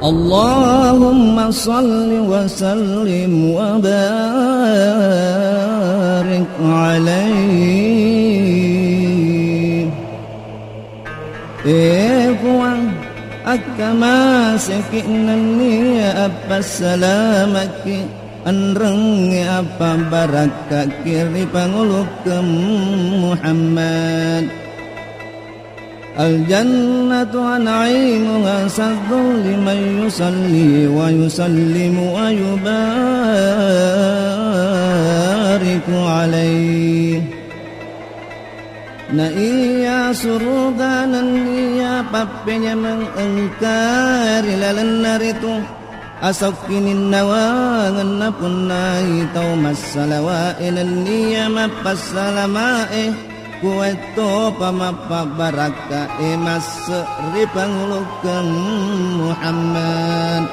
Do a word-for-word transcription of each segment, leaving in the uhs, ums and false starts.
اللهم صل وسلم وبارك عليه. Eh Puang, akkamaseki nennia appassalamaki, enrengnge appabarakkaki ri pangulukkeng Muhammad. الجنة ونعيمها سجل لمن يصلي ويسلم ويبارك عليه. Naiya suruga nenniya pappenyameng engka ri lalenna ritu. Asokkininnawangenna punnai tau massalawae nenniya mappassalamae, kuwaettopa mappabarakka'e masse ri pangulukkeng Muhammad.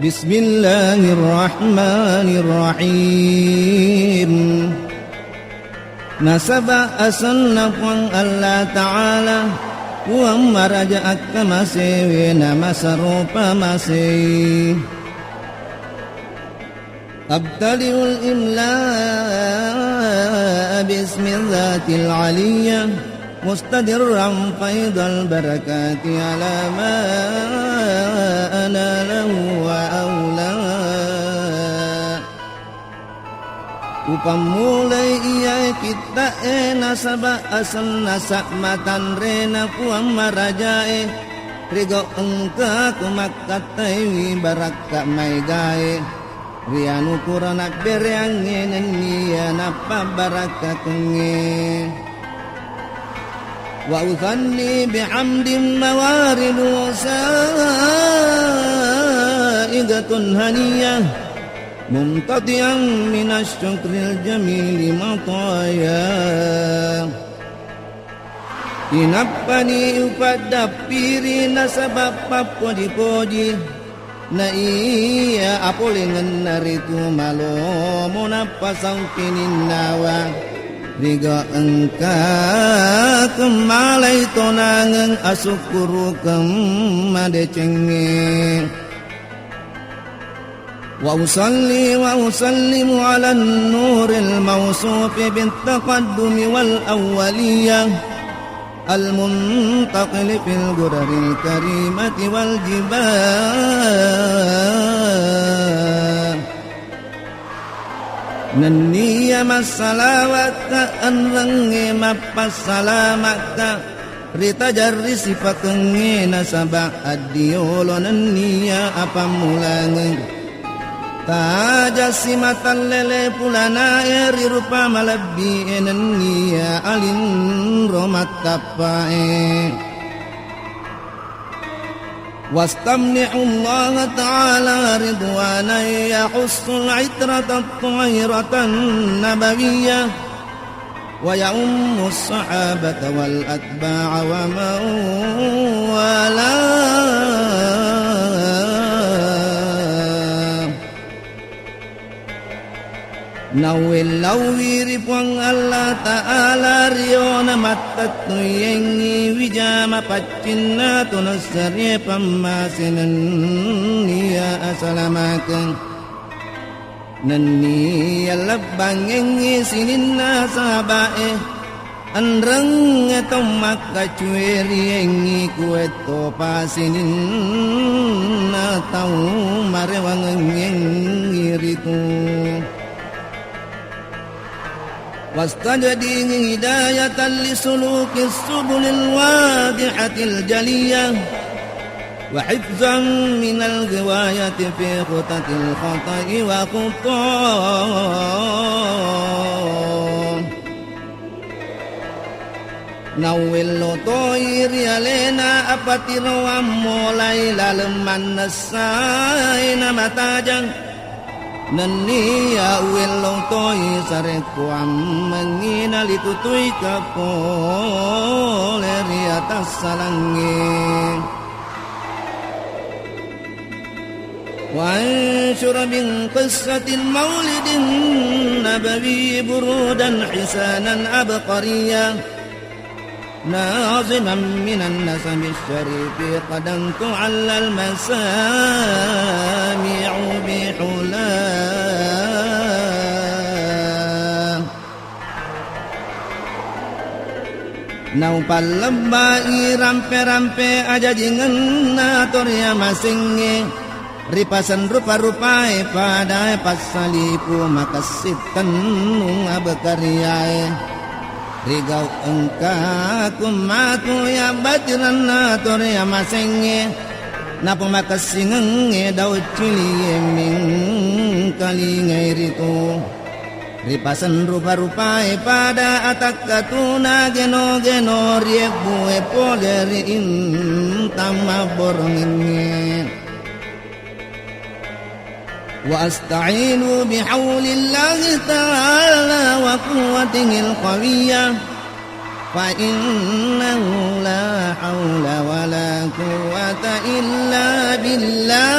Bismillahirrahmanirrahim. Nasaba asenna Puang Allah Ta'ala, Puang maraja akkamasewe namasaropa masei. أبتدئ الإملاء باسم الذات العلية مستدرا فيض البركات على ما أناله وأولاه. Upammulai iyae kitta'e nasaba asenna sa'matanrena Puang marajae, rigau engka ku makkattaiwi barakka maegae, ri anupura nabbereangnge nenniya nappabbarakkakengnge. وأثني بحمد موارد سائغة هنية ممتطيا من الشكر الجميل مطاياه. Inappani upaddappiri nasaba pappoji-poji. Naiya apolengenna ritu malomo nappa saukininnawa, riga engka kemmalai tonangeng asukkurukeng madecengnge. وأصلي وأسلم على النور الموصوف بالتقدم والأولية المنتقل في الغرر الكريمة والجبال. Nenniya massalawakka enrengnge mappassalama'ka ri tajarri sipakengnge nasaba addiolo nenniya apammulangeng. Tajassi matallele pulanae ri rupa malebbi'e nenniya alinro mattappa'e. واستمنح الله تعالى رضوانا يخص العترة الطاهرة النبوية ويعم الصحابة والأتباع ومن والاه. Nauwellauwi ri Puang Allah Ta'ala riona mattettuiyengngi wija mapaccinna tona serie pammasenenniya asalamakeng. Nenniya lebbangengngi sininna sahaba'e, enrengnge tau makkacueriyengngi kuwettopa sininna tau marewangengngi ritu. واستجديه هداية لسلوك السبل الواضحة الجلية وحفظا من الغواية في خطط الخطأ وخطاه. Nauwello toi ri alena apatiroang molai laleng mannessai namatajang. Nenniya uwello toi sarekkuammengngi nalitutui kapole ri atassalangnge. وأنشر من قصة المولد النبوي برودا حسانا عبقريا ناظما من النسب الشريف قد انتعل المسامع بحلاه. Naupallebbai rampe-rampe ajajingenna toriamasengnge, ripasenrupa-rupae padae passalipu makessing tennung abekariae. Rigau engkaku matu yabbatiranna toriamasengnge, napamakessingengnge dau cilie mingkalingai ritu. Ripasenrupa-rupai pada atakkatuna geno-geno riebbue pole ri intang mabborongengnge. وأستعين بحول الله تعالى وقوته القوية، فإنه لا حول ولا قوة إلا بالله.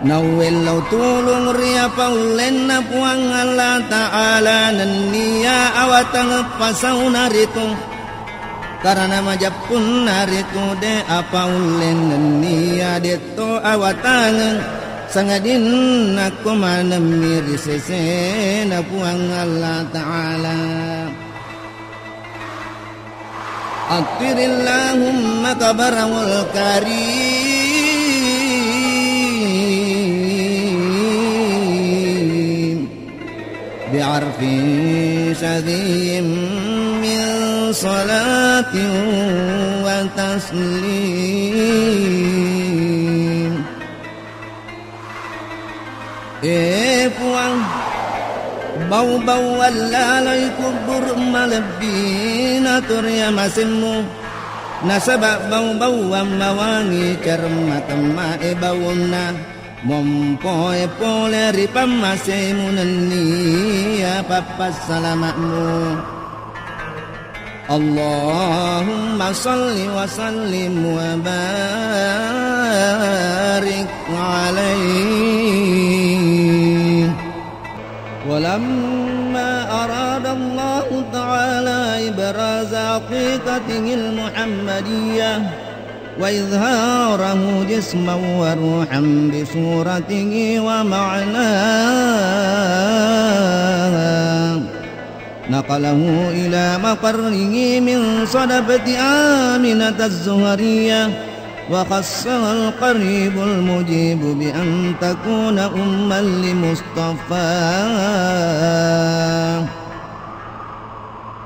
Nauwellau tulung ri apaullenna Puang Allah Ta'ala nennia awatangeng pasauna ritu. Karana majeppunna ritu de apaulleng nennia detto awatangeng, sangadinna ko manemmi ri sesena Puang Allah Ta'ala. عطر اللهم قبره الكريم بعرف شذي من صلاة وتسليم. E Puang, bau-bauang laloi kuburu malebbina toriamasemmu, nasaba bau-bauang mawangi ceremma temmae baunna, mompoe pole ri pammasemu nennia pappassalama'mu. اللهم صل وسلم وبارك عليه. ولما أراد الله تعالى إبراز حقيقته المحمدية وإظهاره جسما وروحا بصورته ومعناه، نقله إلى مقره من صدفة آمنة الزهرية، وخصها القريب المجيب بأن تكون أما لمصطفاه.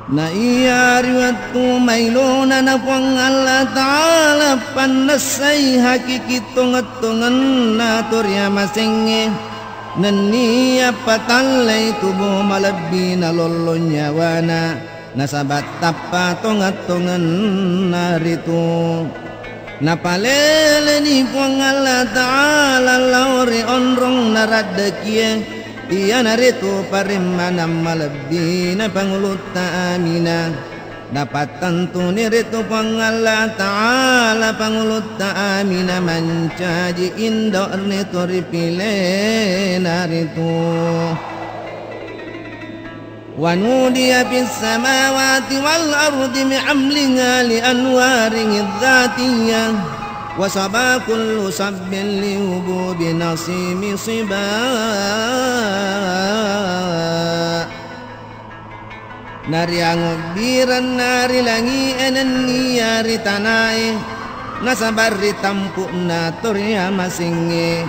Na iya ri wettu mailona na Puang Allah Ta'ala pannessai hakiki tongeng-tongenna toriamasengnge, nenniya patallei tubu malebbi nalollong nyawana, nasaba tappa tongeng-tongenna ritu. Napaleleni Puang Allah Ta'ala lao ri onrong naraddekie, iyanaritu parimmanang malebbina Pangulutta Aminah. Napattentuni ritu Puang Allah Ta'ala Pangulutta Aminah mancaji indo ritu ripilena ritu. ونودي في السماوات والأرض بحملها لأنواره الذاتية، وصبا كل صب لهبوب نسيم صبا. Nariangobbirenna ri langi'e nenniya ri tanae, nasaba ri tampu'na toriamasengnge.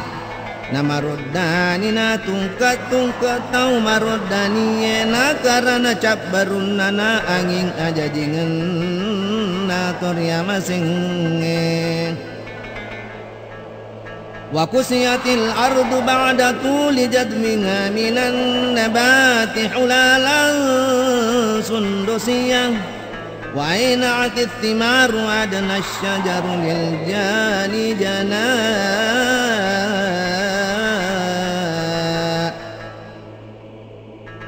Namaroddani natungke-tungke tau maroddanie, nakarana cabbarunnana anging ajajingenna toriamasengnge. وكسيت الأرض بعد طول جذبها من النبات حلالا سندسيا، وأينعت الثمار وأدنى الشجر للجان جناء.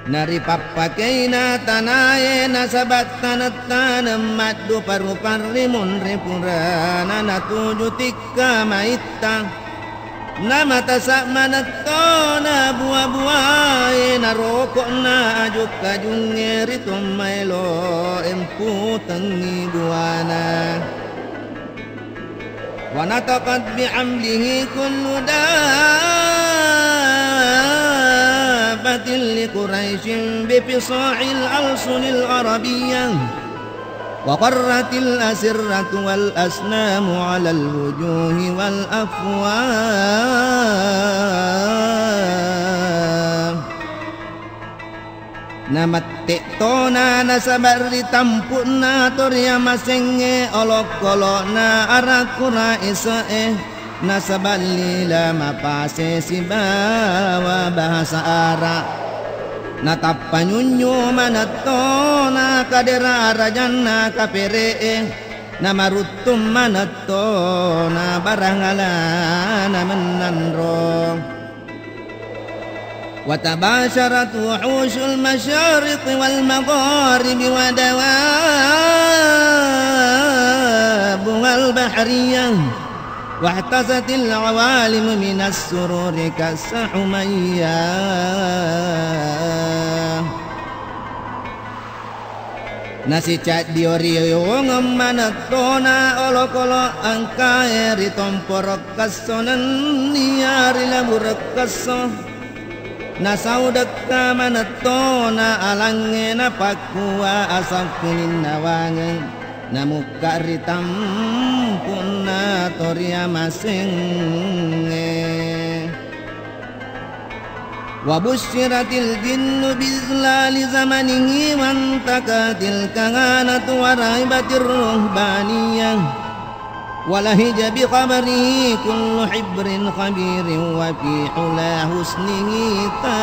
Naripappakeina tanae nasaba taneng-taneng maddupa-rupa rimunri purana natuju tikka maitta. Namatasa manettona bua-buae, naroko'na aju-kajungnge ri tommaelo emputengngi buana. Wa nataqat bihamdihi kullu dabbatin li Quraisyin bi fisahil alsunil arabiyyah. Wa qarratil asirratu wal asnamu alal wujuhi wal afwah. Namette'tona nasaba ri tampu'na to riamasengnge olokolo'na ara Quraisy'e, nasaba lila mapase sibawa bahasa Ara. Natappa nyunyu manettona kadera arajanna kapere'e, namaruttung manettona barangalana mennanro. Wa tabasyarat wuhusyul masyariqi wal magharibi wa dawabuhal bahriyah. Wahtasatil awalimu minas sururi kassahumayyah. Nasicaddio-riongeng manettona olokolo engkae ri tomporo kesso nennia ri labureng kesso. Nasaudekka manettona alangnge napakkua asakkulinnawangeng. Namukka ri tampu'na to riamasengnge. Wa busyiratil jinnu bizlali zamanihi wantakatil kahanatu wa rahibatir ruhbaniyah. Wa lahija bi khabarihi kullu hibrin khabirin wa fi hula husnihi ta.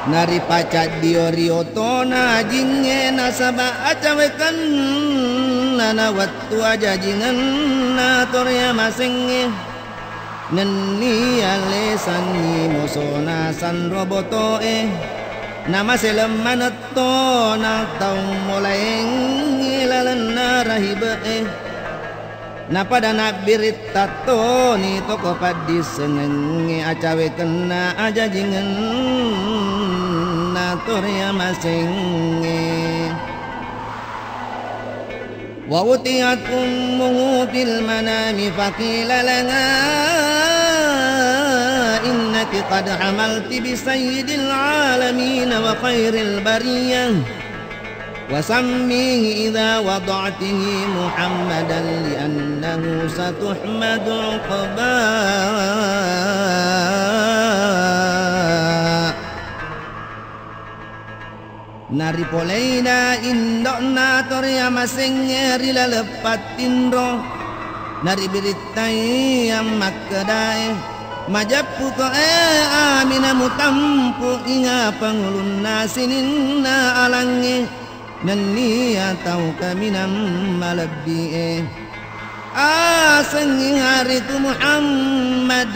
Naripacaddio-rio tona ajingnge nasaba acawekenna na wettu ajajingenna to riamasengnge. Nennia lesangngi mosona sanro botoe, namaseleng manettona tau molaengngi lalenna rahibe'e. Napada nabbiritta toni toko paddissengengnge acawekenna ajajingenna to riamasengnge. Wa utiyat ummuhu fil manami faqila laha innaki qad hamalti bi sayyidil alamin wa khairil bariyah. Wa sammihi idza wada'tihi Muhammadan li'annahu satuhmadu uqba. Naripoleina indo'na to riamasengnge ri laleng pattinro, naribirittai ammakkedae, majeppuko e Amina mutampu inga pangulunna sininna alangnge. Nennia tau kaminang malebbi'e. Asengngi haritu Muhammad,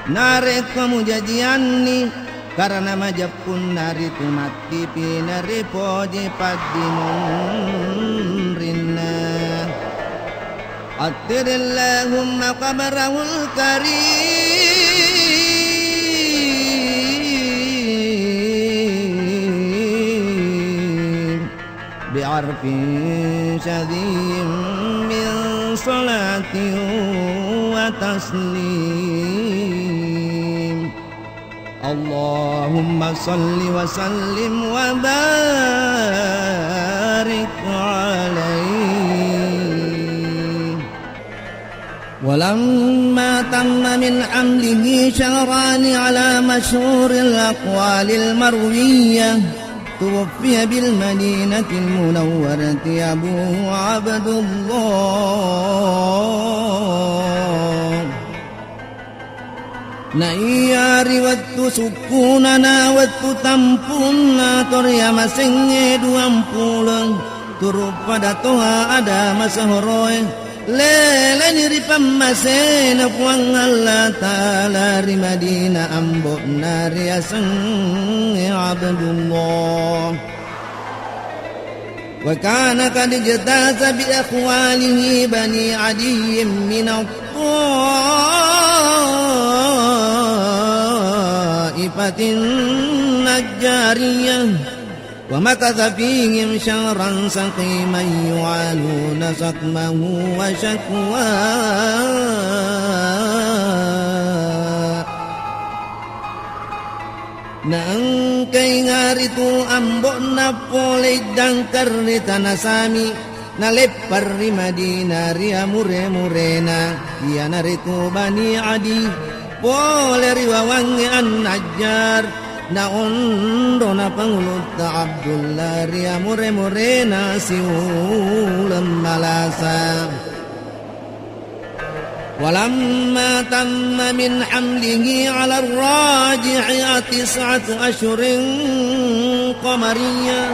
narekko mujajianni, karena majeppunna ritu mattipi naripoji paddimunrinna. Attirillahumma qabrahul karim. بعرف شذي من صلاة وتسليم. اللهم صل وسلم وبارك عليه. ولما تم من حمله شهران على مشهور الأقوال المروية، توفي بالمدينة المنورة أبوه عبد الله. Naiya ri wettu sukkunana, wettu tampunna to riamasengnge duampulo, turu pada toha ada masehoroe, leleni ri pammasena Puang Allah Ta'ala ri Madinah, ambo'na riasengnge Abdullah. وكان قد اجتاز بأخواله بني عدي من الطائفة النجارية، ومكث فيهم شهرا سقيما يعانون سقمه وشكواه. Naengkainga ritu ambo'na pole iddangkar ri tana Sami, naleppang ri Madinah ri amure-murena, iyanaritu Bani Adi, pole ri wawangnge An-Najjar, naonrona pangulutta Abdullah ri amure-murena siuleng malasa. ولما تم من حمله على الراجح تسعة أشهر قمرية،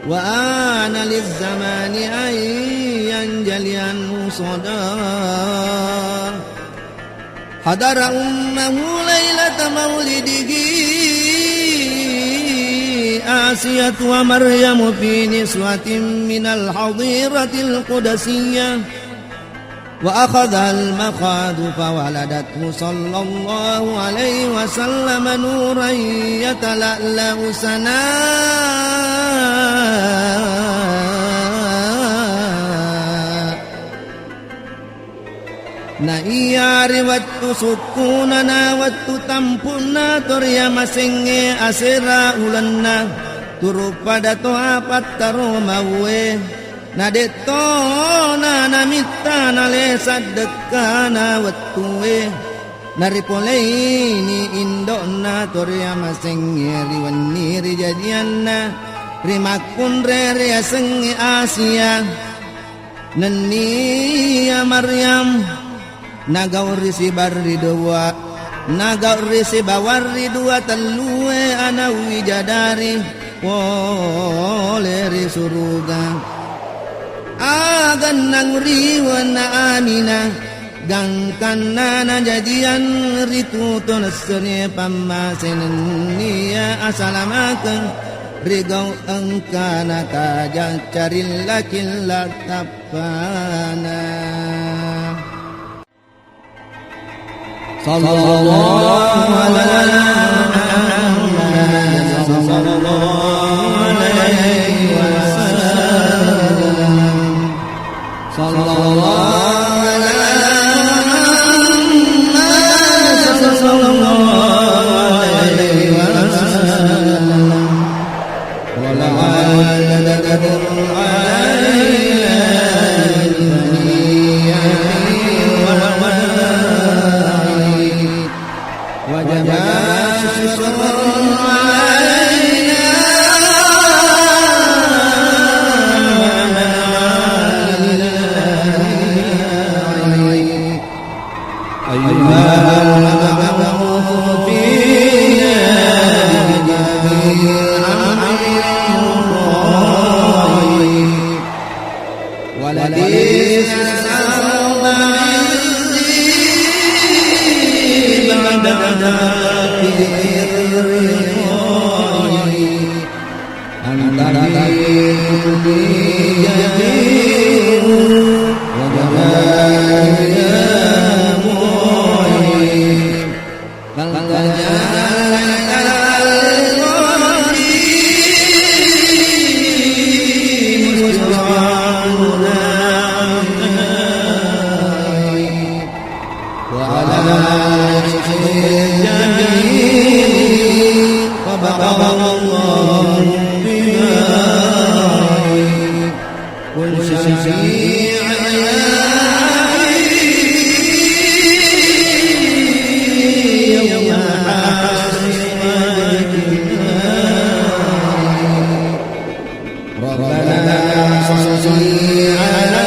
وآن للزمان أن ينجلي عنه صداه، حضر أمه ليلة مولده آسية ومريم في نسوة من الحظيرة القدسية، وأخذها المخاض فولدته صلى الله عليه وسلم نورا يتلألأ سناء. Na iya ri wettu sukkunana, wettu tampunna to riamasengnge asera ulenna, turu pada toha pattaro mauwe. Na de'tona namitta nale saddekkana wettue. Naripoleini indo'na to riamasengnge ri wenni rijajianna, rimakkunre riasengnge Asia. Nenniya Maryam nagau ri sibarri dua, nagau ri sibawa ri dua tellue ana' wijadari pole ri suruga. Agannang riwenna Aminah, gangkanna najajiang ritu to nessenie pammase nenniya asalamakeng rigau engkana kaja carilla-killa tap- Rabbana. Sallallahu ala Muhammad sallallahu alaihi wasallam. Sallallahu ala Muhammad sallallahu alaihi wasallam. ولعل تدخل علينا بثنية وجمال شكر علينا. أيها المبعوث فينا بهذا الأمر المطاع، ولبئس الثوب الذي بعد ذاك الرضاع. أنت بكل جدير وجمال يا معين. فالتجأنا إليك القديم سرعان وعلى عشق الجميل فبقى الله بما رأيت. قل شفيعي يوم الحشر وجهك ربنا صل على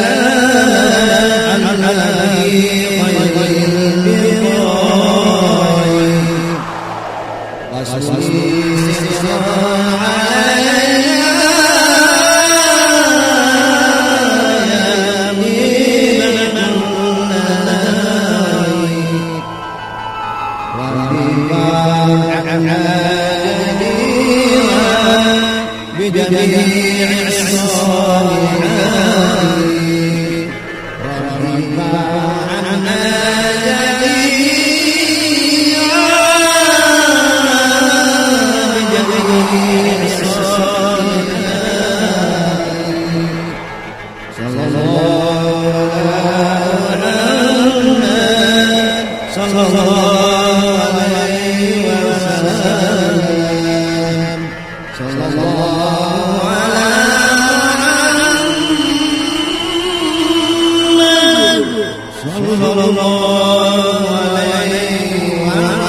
النبي خير البرايا. وصل سرا علينا يا مجيب كل داعي. وارض عنا جميعا بجميع الصالحات. وارض عنا جميعا بجميع الصالحات. صلى الله على محمد، صلى الله عليه وسلم، صلى الله على محمد، صلى الله عليه وسلم.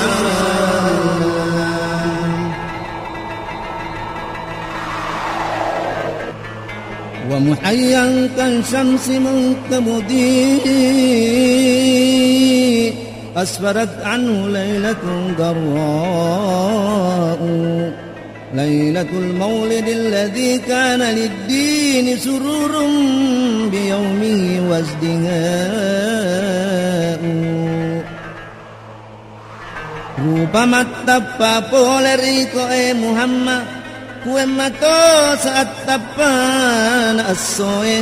ومحيا كالشمس من كبده أسفرت عنه ليلة غراء، ليلة المولد الذي كان للدين سرور بيومه وازدهاء. Rupa mattappa pole ri iko e Muhammad, kuwemmato saattappana essoe,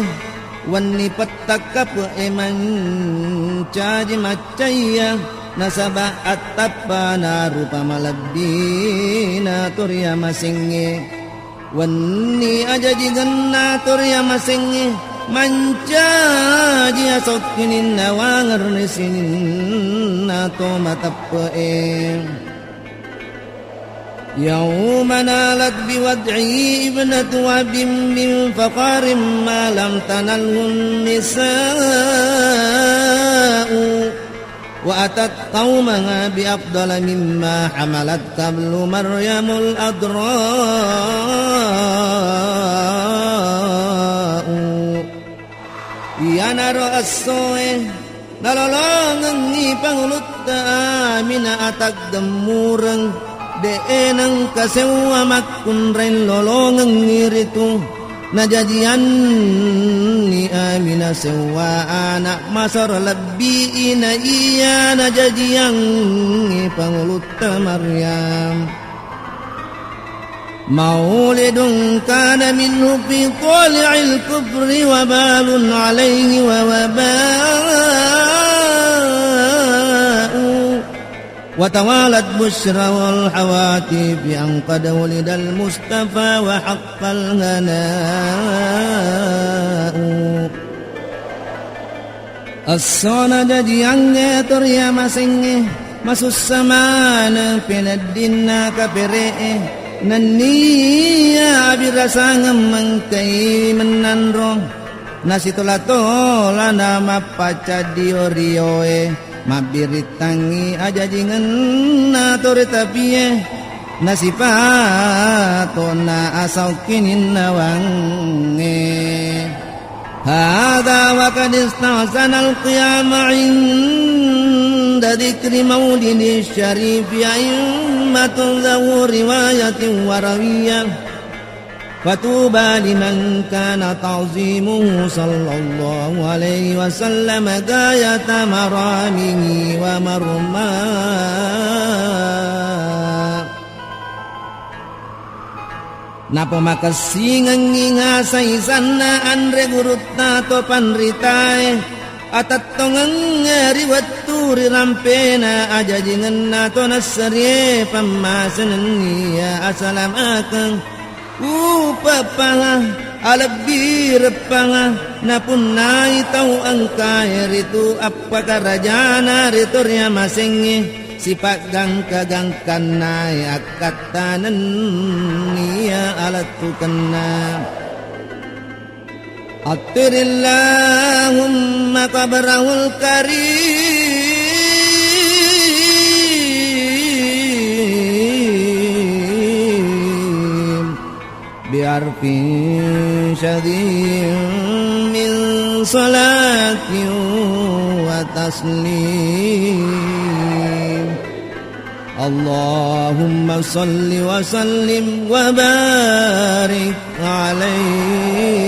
wenni pettakkape'e mancaji maccaiya, nasaba attappana rupa malebbina to riamasengnge. Wenni ajajigenna to riamasengnge, mancaji asokkininna wangerni sininna to mateppe'e. يوم نالت بوضعه ابنة وهب من فخر ما لم تنله النساء. وأتت قومها بأفضل مما حملت قبل مريم العذراء. Iyanaro essoe nalolongengngi pangulutta Aminah ataggemmureng, de'e nengka sewwa makkunrai lolongengngi ritu. Najajianni Aminah sewwa ana' masero lebbi na iya najajiangngi pangulutta Maryam. مولد كان منه في طالع الكفر وبال عليه ووباء. وتوالت بشرى الهواتف أن قد ولد المصطفى وحق الغناء. Esso najajiangnge to riamasengnge, masussa maneng peneddinna kapere'e, nenniya abirasangeng mengkai mennanro. Nasitola-tola na mappacaddio-rioe, mabbirittangngi ajajingenna to ri tapie, nasipatona asaukkininnawangngé. هذا وقد استحسن القيام عند ذكر مولد الشريف أئمة ذوو رواية وروية. فطوبى لمن كان تعظيمه صلى الله عليه وسلم غاية مرامه ومرماه. Napomakessingengngi ngaseng isanna anre gurutta to panritae, atettongengnge ri wettu ri rampena ajajingenna to nasserie pammaseng nenniya asalamakeng. Upeppaha, alebbi reppaha, napunnai tau engkae ritu appakarajana ritu riamasengnge, sipaggangka-gangkannae akkatta nenniya alettukenna. عطر اللهم قبره الكريم بعرف شذي من صلاة وتسليم. اللهم صل وسلم وبارك عليه.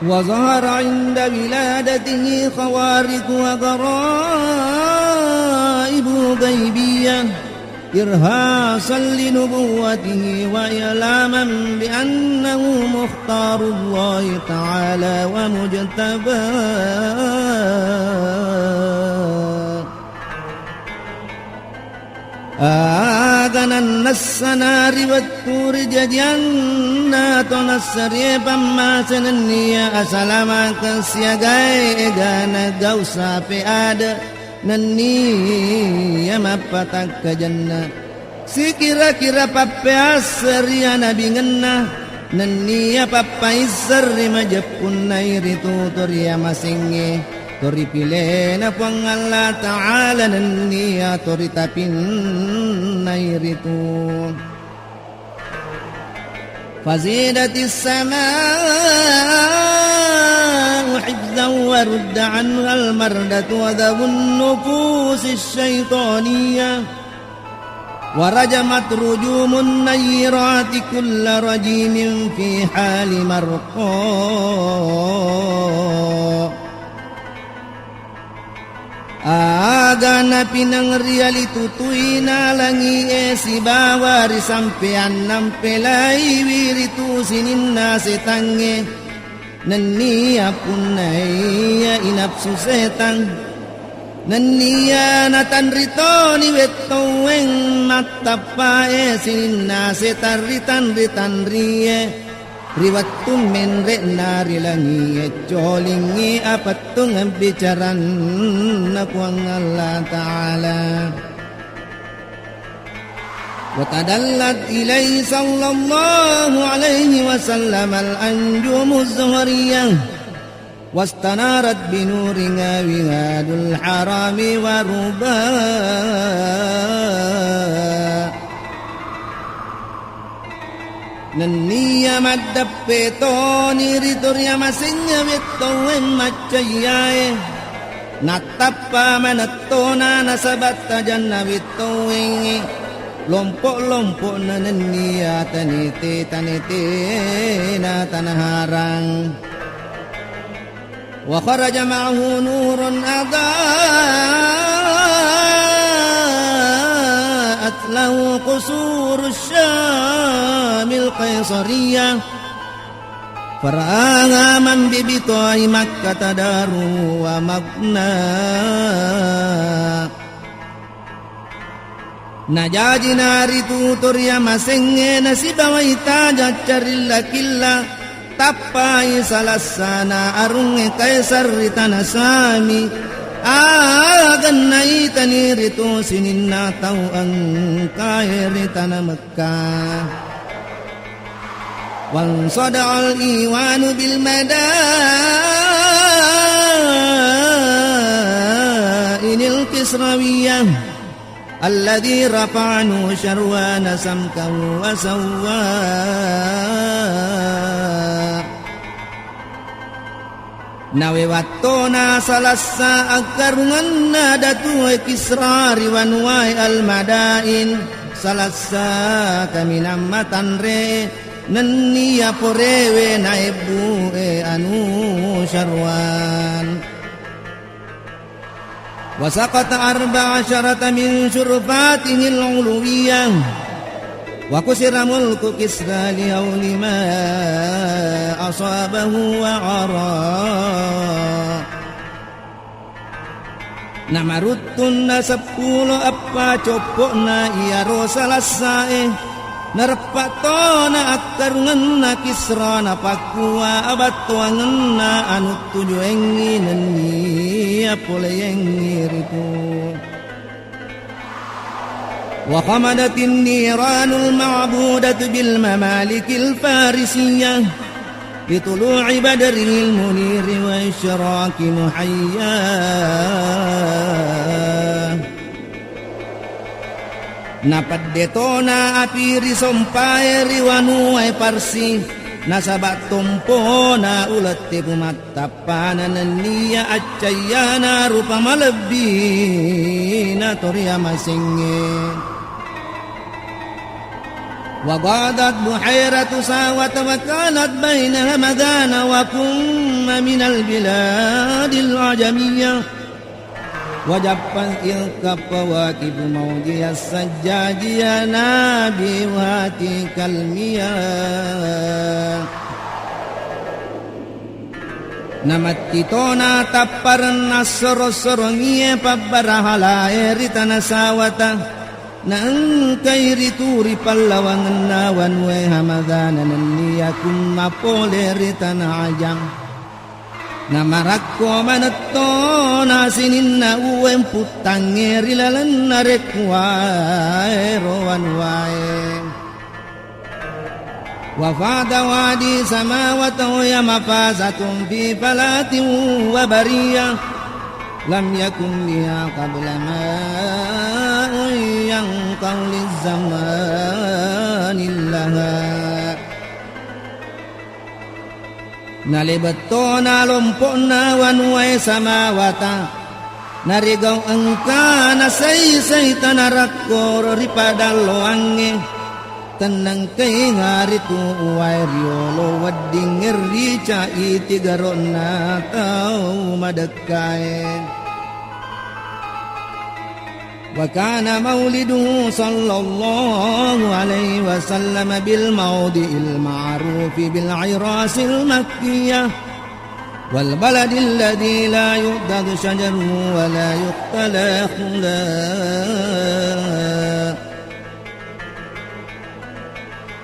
وظهر عند ولادته خوارق وغرائب غيبية. إرهاصا لنبوته وإعلاما بأنه مختار الله تعالى ومجتباه. Aga nannessana ri wettu rijajianna to nassarie pammase nennia asalamakeng siagae egana gau sape ade nennia mappatakkajanna. Sikira-kira pappeasse ri anabingenna, nennia pappaisseng ri majeppunnai ritu to riamasengnge, to ripilena Puang Allah Ta'ala nennia to ritapinnai ritu. فزيدت السماء حفظا ورد عنها المردة وذوي النفوس الشيطانية. ورجمت رجوم النيرات كل رجيم في حال مرقاه. Aga napineng rialitutui na langi'e sibawa risampeanna mpelaiwi ritu sininna setangnge. Nennia punnaiya inapsu setang, nennia natanritoni wettoweng mattappae sininna setang ritanri-tanrie, ri wettu menre'na ri langie colingngi apettungeng bicaranna Puang Allah Ta'ala. وتدلت إليه صلى الله عليه وسلم الأنجوم الزهرية واستنارت بنورها بلاد الحرم والربا. Nennia maddeppe toni ri to riamasengnge wettoweng maccayyae, nattappa manettona nasaba tajanna wettowengnge, lompo-lompo'na nennia tanete-tanetena tanaharang. وخرج معه نور أضاءت له قصور الشام القيصرية. فرآها من ببطاح مكة دار ومبنى. Najaji naritu to riamasengnge nasibawai tajang carilla-killa, tappai salassana arungnge Kaisar ri tana Sami. Aga naitani ritu sininna tau engkae ri tana Mekkah. وانصدع الإيوان بالمدائن الكسروية الذي رفع نوشروان سمكه وسواه. Nawewattona salassa akkarungenna Datue Kisra ri wanuwae Al-Madain, salassa kaminang matanre nennia porewe naebbue Anusyarwan. وسقط أربع عشرة من شرفاته العلوية، وكسر ملك كسرى لهول ما أصابه وعرى. Namaruttunna seppulo eppa coppo'na iyaro salassae. Nareppa tona akkarungenna Kisra napakkua abattoangenna anu tujuengngi nenniya poleyengngi ritu. وخمدت النيران المعبودة بالممالك الفارسية لطلوع بدره المنير وإشراق محياه. Napeddetona api ri sompae ri wanuwae Parsi, nasaba tompona ulette pumattappana nenniya accayyana rupa malebbina to riamasengnge. وغاضت بحيرة ساوة وكانت بين همدان وكم من البلاد العجمية. وجفت إذ كفت واكف موجي السجاج ينابيع هاتك المياه. Namatti tona tapparenna soro-sorongie pabbarahalae ri tana sawata. Naengkai ritu ri pallawangenna wanue Hamadana nenniya kumma pole ri tana Ajam. Namarakko manettona sininna uwe mputtangnge ri lalenna rekkuwae ro wanuwae. وفاض وادي سماوة وهي مفازة في فلاة وبرية لم يكن بها قبل ماء ينقع لزمان لها. Nalebettona lompo'na wanuwae samawata, narigau engkana sai-sai tana rakkoro ri padalloangnge, tennengkai haritu uwae riolo weddingnge rica'i tigaro'na tau madekkae. وكان مولده صلى الله عليه وسلم بالموضع المعروف بالعراس المكية والبلد الذي لا يعضد شجره ولا يقتلى خلا.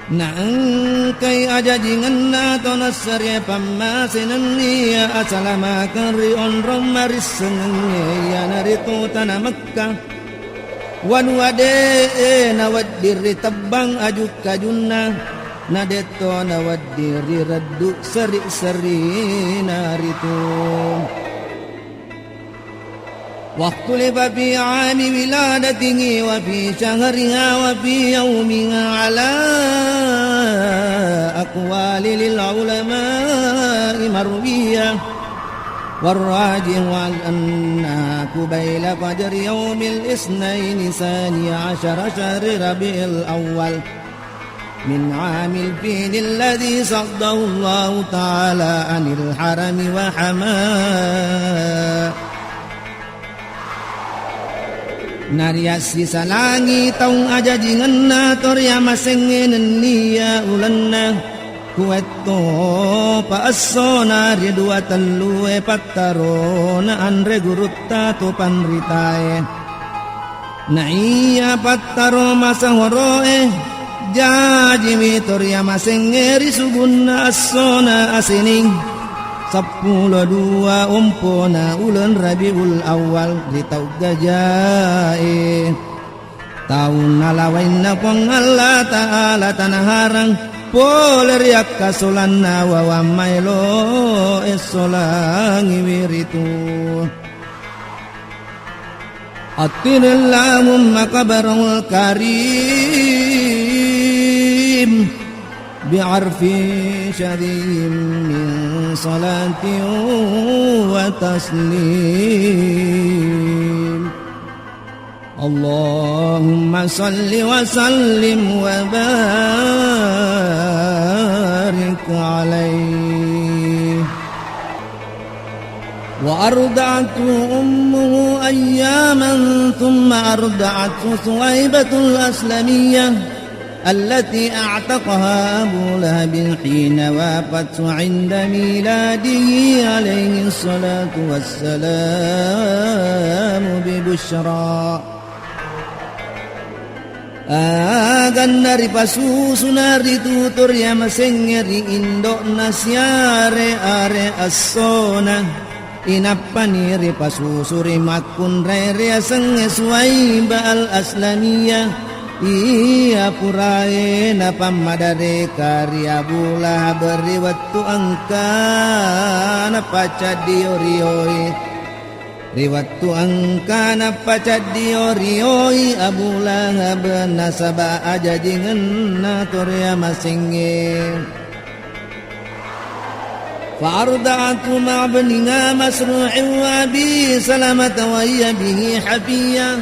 Naengkai ajajingenna to nassarie pammase nenniya asalamakeng ri onrong marissengengnge, iyanaritu tana Mekkah. Wanua de'e nawedding ritebbang aju-kajunna, nadetto nawedding rireddu seri-serina ritu. واختلف في عام ولادته وفي شهرها وفي يومها على أقوال للعلماء مروية، والراجح أنها قبيل فجر يوم الاثنين ثاني عشر شهر ربيع الأول من عام الفيل الذي صده الله تعالى عن الحرم وحمى. Nariassisalangi taung ajajingenna to riamasengnge nenniya ulenna, kuwettopa essona ri dua tellue pattarona anre gurutta to panritae. Naiya pattaro masehoro'e, jajiwi to riamasengnge ri subunna essona Asening, seppulo dua ompona uleng Rabiul Awal ri tau gajae. Taunna lawainna Puang Allah Ta'ala tanaharang pole ri akkasolanna wawang maelo essolangiwi ritu. عطر اللهم قبره الكريم بعرف شذي من صلاة وتسليم. اللهم صل وسلم وبارك عليه. وأرضعته أمه أياما ثم أرضعته ثويبة الأسلمية التي أعتقها أبو لهب حين وافته عند ميلاده عليه الصلاة والسلام ببشرى. Aganna ripasusuna ritu to riamasengnge ri indo'na siare-are essona. Inappani ripasusu ri makkunrai riasengnge Suwaibah Al-Aslamiyah. Iya purae napammadareka ri Abu Lahab ri wettu engkana pacaddio-rioi. Ri wettu engkana pacaddio-rioi Abu Lahab nasaba ajajingenna to riamasengnge. فأرضعته مع ابنها مسروع وأبي سلمة وهي به حفية،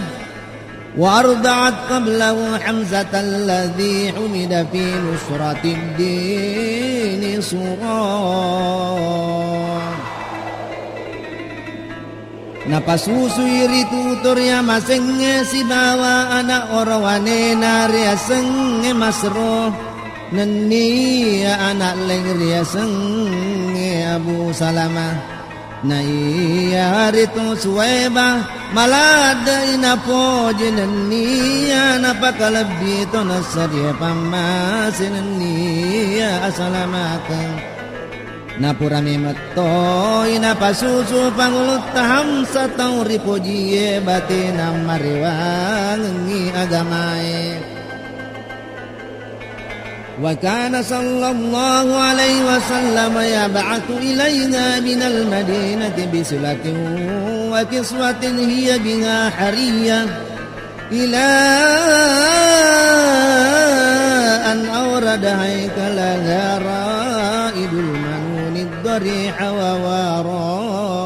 وأرضعت قبله حمزة الذي حمد في نصرة الدين صغرى. Napasusui ritu to riamasengnge sibawa ana' orowanena riasengnge Masro, nenniya ana' laing riasengnge Abu Salama. Naiya ritu Suwaibah maladde'i napoji nenniya napakalebbi to nassadiya pammase nenniya asalamakeng. Napura memettoi napasusu pangulutta Hamsa tau ripojie batena marewangengngi agamae. وكان صلى الله عليه وسلم يبعث إليها من المدينة بصلة وكسوة هي بها حرية، إلى أن أورد هيكلها رائد المنون الضريح وواراه.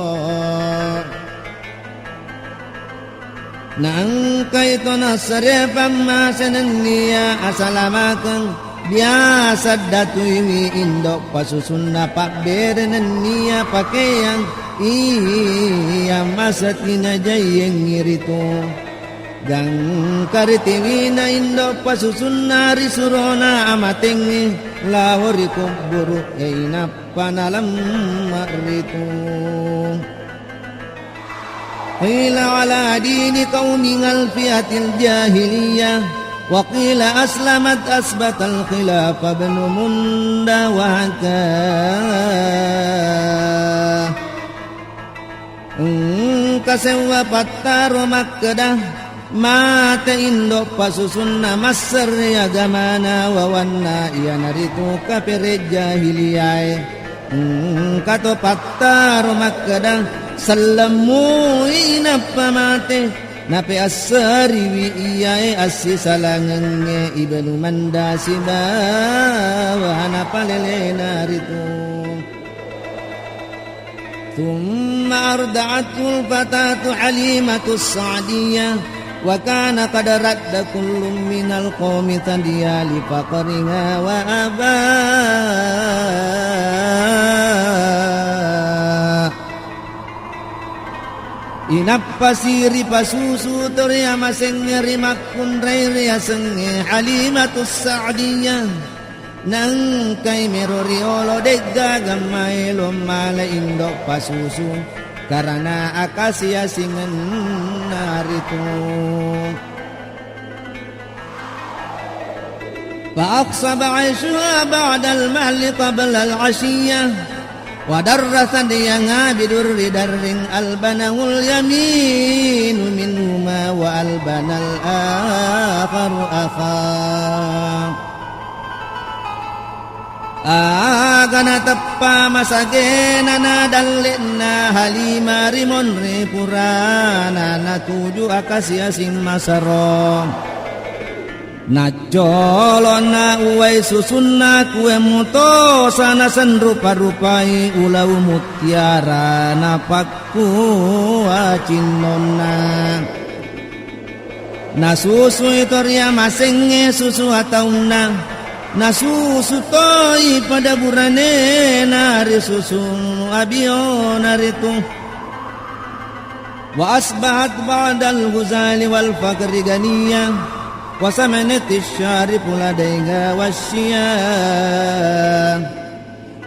Naengkai to nassare pammase nenniya asalamakeng, biasa datuiwi indo' pasusunna pabbere nenniya pakeang iya maseti najaiyengngi ritu. Gangka ritiwina indo' pasusunna risurona amatengnge lao ri kubburu'e inappa nalemma ritu. قيل على دين قوم الفئة الجاهلية، وقيل أسلمت أثبت الخلاف ابن مندة وحكاه. Engka sewwa pattaro makkeda, mate indo' pasusunna masserri agamana wawanna iyanaritu kapere' jahiliyae. Engka to pattaro makkeda, sellemmu inappa mate, napeasseriwi iyae assisalangengnge Ibnu Manda sibawa napalelena ritu. ثم أرضعته الفتاة حليمة السعدية، وكان قد رد كل من القوم ثديها لفقرها وأباه. Inappasi ripasusu to riamasengnge rimakkunrai riasengnge Halimatus Sa'diyah. Naengkai mero riolo de'gaga maelo mala indo' pasusu, karana akasiasingenna ritu. فأخصب عيشها بعد المهل قبل العشية، ودر ثديها بدر درع ألبنه اليمين منهما وألبن الآخر أخاه. Aga nateppa masagena na dalle'na Halimah ri monri purana natuju akasiasing masero. Naccolona uwai susunna kue mutosa nasenrupa-rupai ulau mutiara napakkua cinnonna. Nasusui to riamasengnge susu ataunna, nasusu toi pada buranena ri susu abiona ritu. وأصبحت بعد الهزال والفقر غنية، وسمنت الشارف لديها والشياه.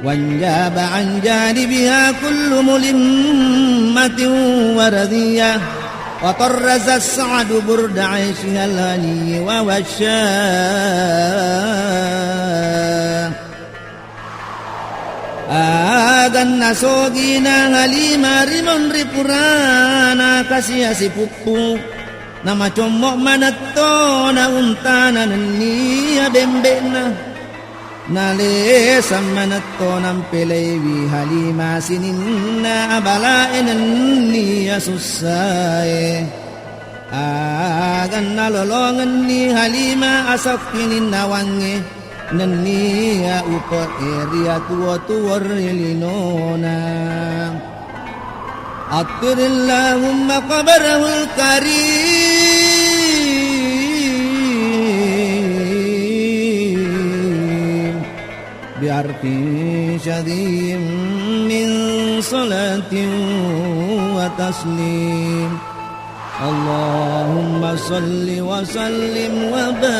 وانجاب عن جانبها كل ملمة ورضية، وطرز السعد برد عيشها الهني ووشاه. Aga nasogina Halimah ri monri purana kasiasi puppu, namacommo manettona untana nenniya bembe'na. Nalesang manetto nampelaiwi Halimah sininna abalae nenniya sussae. Aga nalolongenni Halimah asokkininnawangnge nenniya upe'e riatuwo-tuwo ri linona. عطر اللهم قبره الكريم بعرف شذي من صلاة تسليم. اللهم صل وسلم وبارك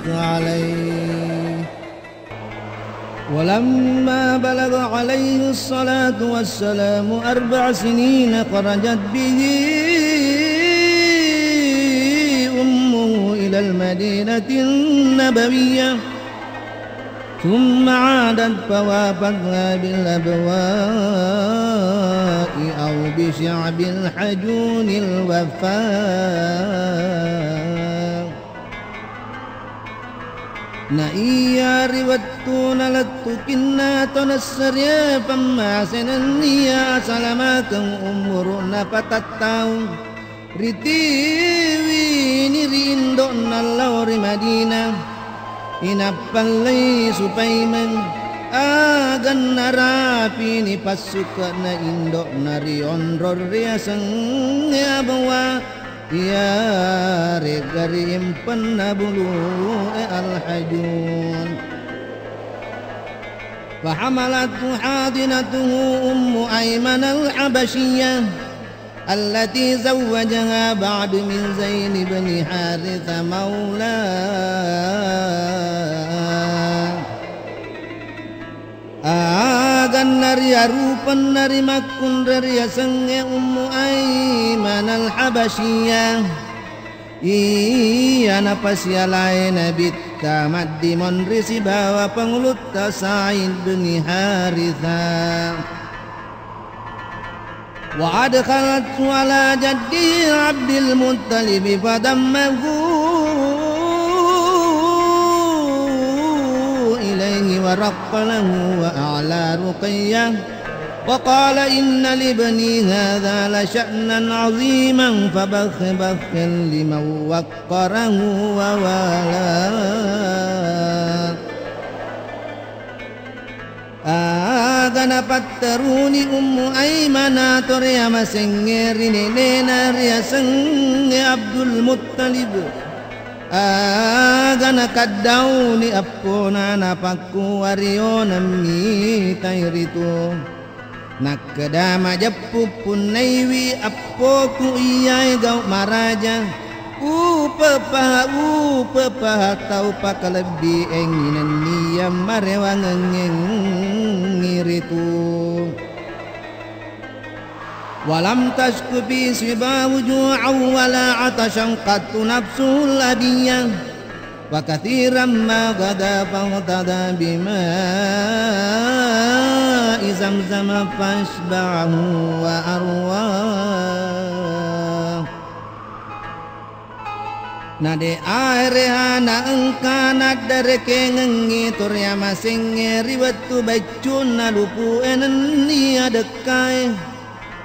عليه. ولما بلغ عليه الصلاة والسلام أربع سنين خرجت به أمه إلى المدينة النبوية، ثم عادت فوافته باللبواء أو بشعب الحجون الوفاء. Naiya ri wettuna lettukinna tau nassariya pammasena nenniya asalamakeng umuru'na patattaung, ritiwini ri indo'na lao ri Madinah. Inappallei Supaimeng, aga narapini passuke'na indo'na ri onrong riasengnge Abwa, iyaregga ri impenna bulu'e Al-Hajun. فحملته حاضنته أم أيمن الحبشية التي زوجها بعد من زيد بن حارثة مولاه. Aganna riarupenna rimakkunrai riasengnge Ummu Aiman Al-Habasyiyah, iya napasialae Nabitta maddimonri sibawa pangulutta Sa'id bin Haritha. وأدخلته على جده عبد المطلب فضمه إليه ورق له وأعلى رقيه وقال: إن لابني هذا لشأنا عظيما فبخ بخ لمن وقره ووالاه. Aga napatteruni Ummu Aimana to riamasengnge ri nenena riasengnge Abdul Muttalib. Aga nakaddauni eppona napakkuwariona mitai ritu. Nakkeda majeppu punnaiwi eppoku iyae gau maraja. Upepaha, upepaha tau pakalebbi engi nenniya marewangengngi ritu. ولم تشك في سواه جوعا ولا عطشا قط نفسه الأبية، وكثيرا ما غدا فاغتدى بماء زمزم فأشبعه وأرواه. Nade aereha naengka naddarekengengngi to riamasengnge ri wettu baccunna lupu'e nenniya dekkae.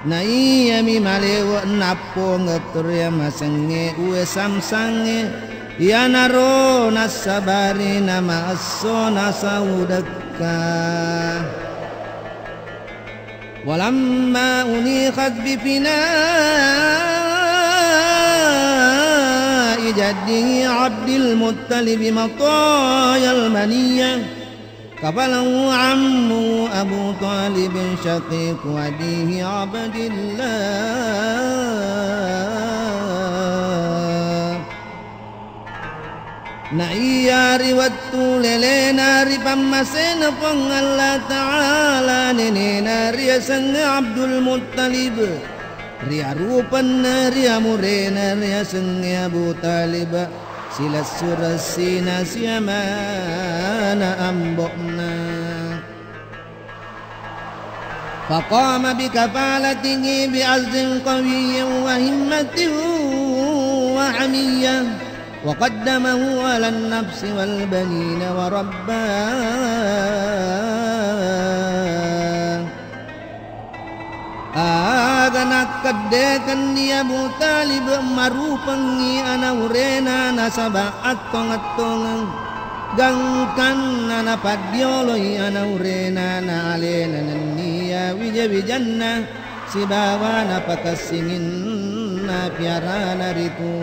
Naiyami malewe nappongeng to riamasengnge uwe samsangnge, iyanaro nassabari namaesso nasau dekka. ولما أنيخت بفناء جده عبد المطلب مطايا المنية، كفله عمه أبو طالب شقيق أبيه عبد الله. Naiya ri wettu lelena ripammasena Puang Allah Ta'ala nenena riasengnge Abdul Muttalib, riarupenna riamurena riasengnge Abu Talib, silessuressina siamana ambo'na. فقام بكفالته بعزم قوي وهمة وحمية، وقدمه على النفس والبنين ورباه. Aga nakkeddekenni Abu Talib marupengngi ana urena nasaba attong-attongeng. Gangkanna napaddioloi ana urena na alena nenniya wija-wijanna sibawa napakessinginna piarana ritu.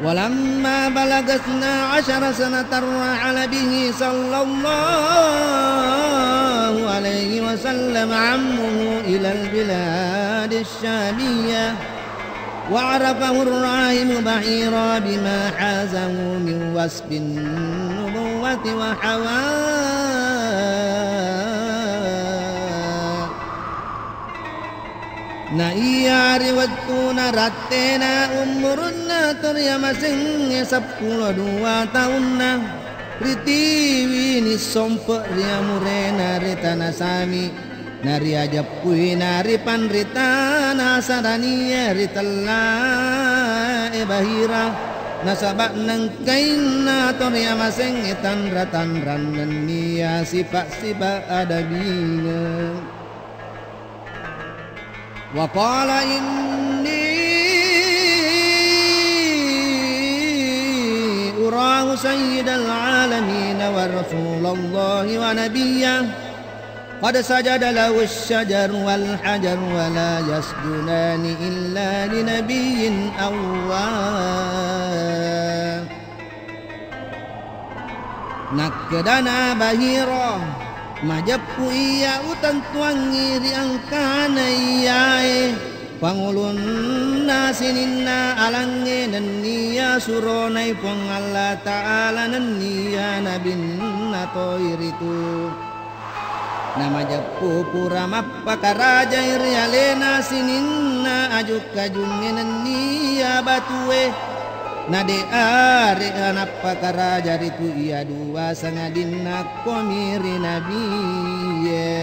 ولما بلغ اثنا عشر سنة رحل به صلى الله عليه وسلم عمه إلى البلاد الشامية، وعرفه الراحل بحيرا بما حازه من وصف النبوة وحواه. Na iya ri wettuna rattena umurunna toriamasengnge seppulo dua taunna, ritiwini sompe ri amurena ri tana Sami, nariajeppuina ri panritana Sarania ri tellae Bahira, nasaba nengkainna toriamasengnge tanra-tanrang nennia sipa-sipa adabingeng. وقال إني أراه سيد العالمين ورسول الله ونبيه، قد سجد له الشجر والحجر ولا يسجدان إلا لنبي أواه. Nakkedana Bahira, majeppu iya utentuangngi ri engkana iyae pangulunna sininna alangnge nenniya suronai Puang Allah Ta'ala nenniya nabinna toi ritu. Namajeppu pura mappakarajai ri alena sininna aju-kajungnge nenniya batue, nade are'na nappakaraja ritu iya dua sangadinna komi ri nabie.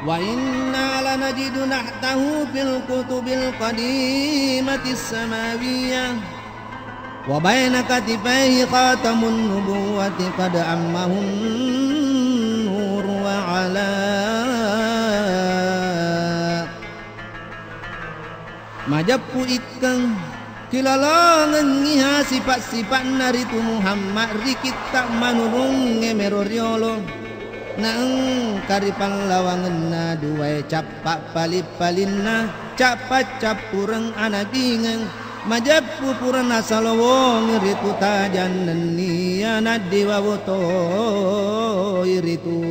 وإنا لنجد نحته في الكتب القديمة السماوية وبين كتفيه خاتم النبوة قد عمه النور وعلا. Majeppu ikkeng, kilalongengngiha sipa-sipa'na ritu Muhammad ri kitta manurungnge mero riolo. Naengka ri pallawangenna duae cappa pali-palinna, cappa cappureng anabingeng, majeppu pura nasalowongi ritu tajang nenniya naddiwawo toi ritu.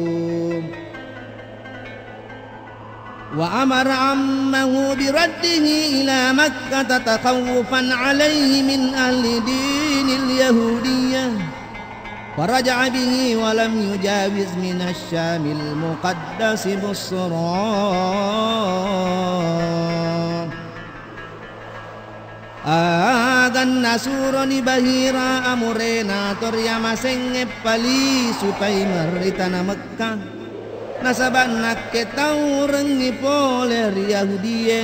وأمر عمه برده إلى مكة تخوفا عليه من أهل دين اليهودية، فرجع به ولم يجاوز من الشام المقدس بصرى. Aga nasuroni Bahira amurena toriamasengnge palisu paimeng ri tana Mekkah, nasaba nakketaurengngi pole ri Yahudie.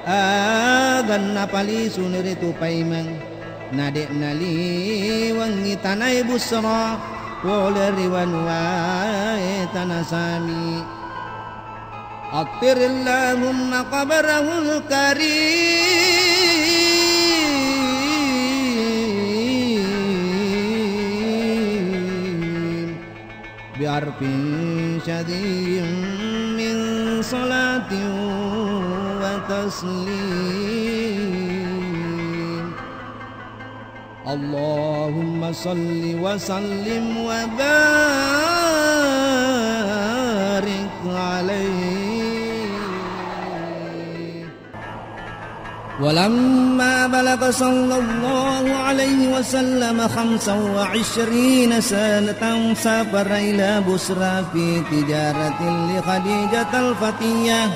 Aga napalisuni ritu paimeng, nade naliwengngi tanae Busra pole ri wanuae tana Sami. عطر اللهم قبره الكريم بعرف شذي من صلاة وتسليم. اللهم صل وسلم وبارك عليه. ولما بلغ صلى الله عليه وسلم خمسا وعشرين سنة سافر إلى بصرى في تجارة لخديجة الفتية،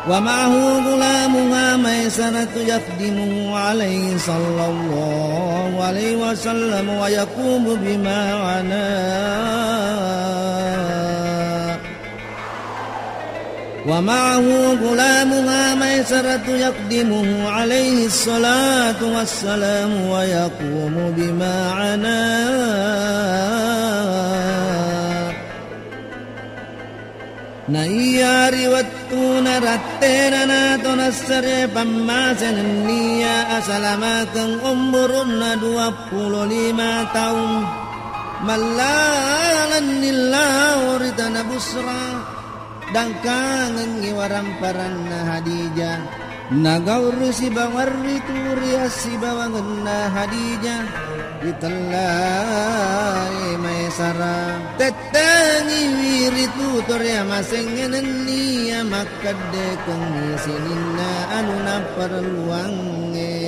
ومعه غلامها ميسرة يخدمه عليه صلى الله عليه وسلم ويقوم بمعنا، ومعه غلامها ميسرة يخدمه عليه الصلاة والسلام ويقوم بمعنا. Na iya ri wettuna rattena nato nassare pammase nenniya asalamakeng umurunna duappulo lima taung, mallalenni lao ri tana Busra, dangkangengngi waramparanna Hadijah. Nagauri sibawa ritu ri assibawangenna Khadijah, ritellai Maisarah. Tettengiwi ritu to riamasengnge nenniya makkeddekengngi sininna anu napparelluangnge.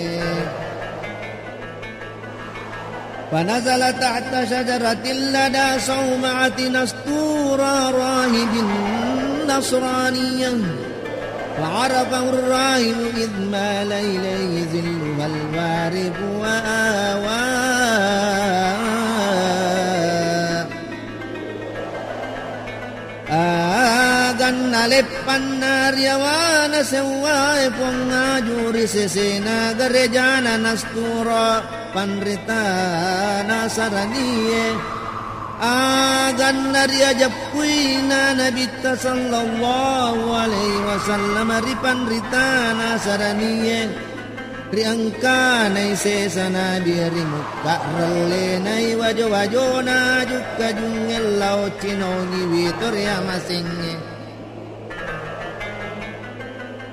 فنزل تحت شجرة لدى صومعة نستورا راهب نصرانيا، فعرفه الراهب إذ مال إليه ظلها الوارف وآوى. Aganna leppanna riawana sewwae Puang aju ri sesena garejana Nastura, panrita Nasaranie. Aganna riajeppuina Nabitta sallallahu alaihi wasallam ri panrita Nasaranie. Ri engkanai sesa Nabi ri mukka rellenai wajo-wajona jukka jungngeng lao cinongiwi to riamasengnge.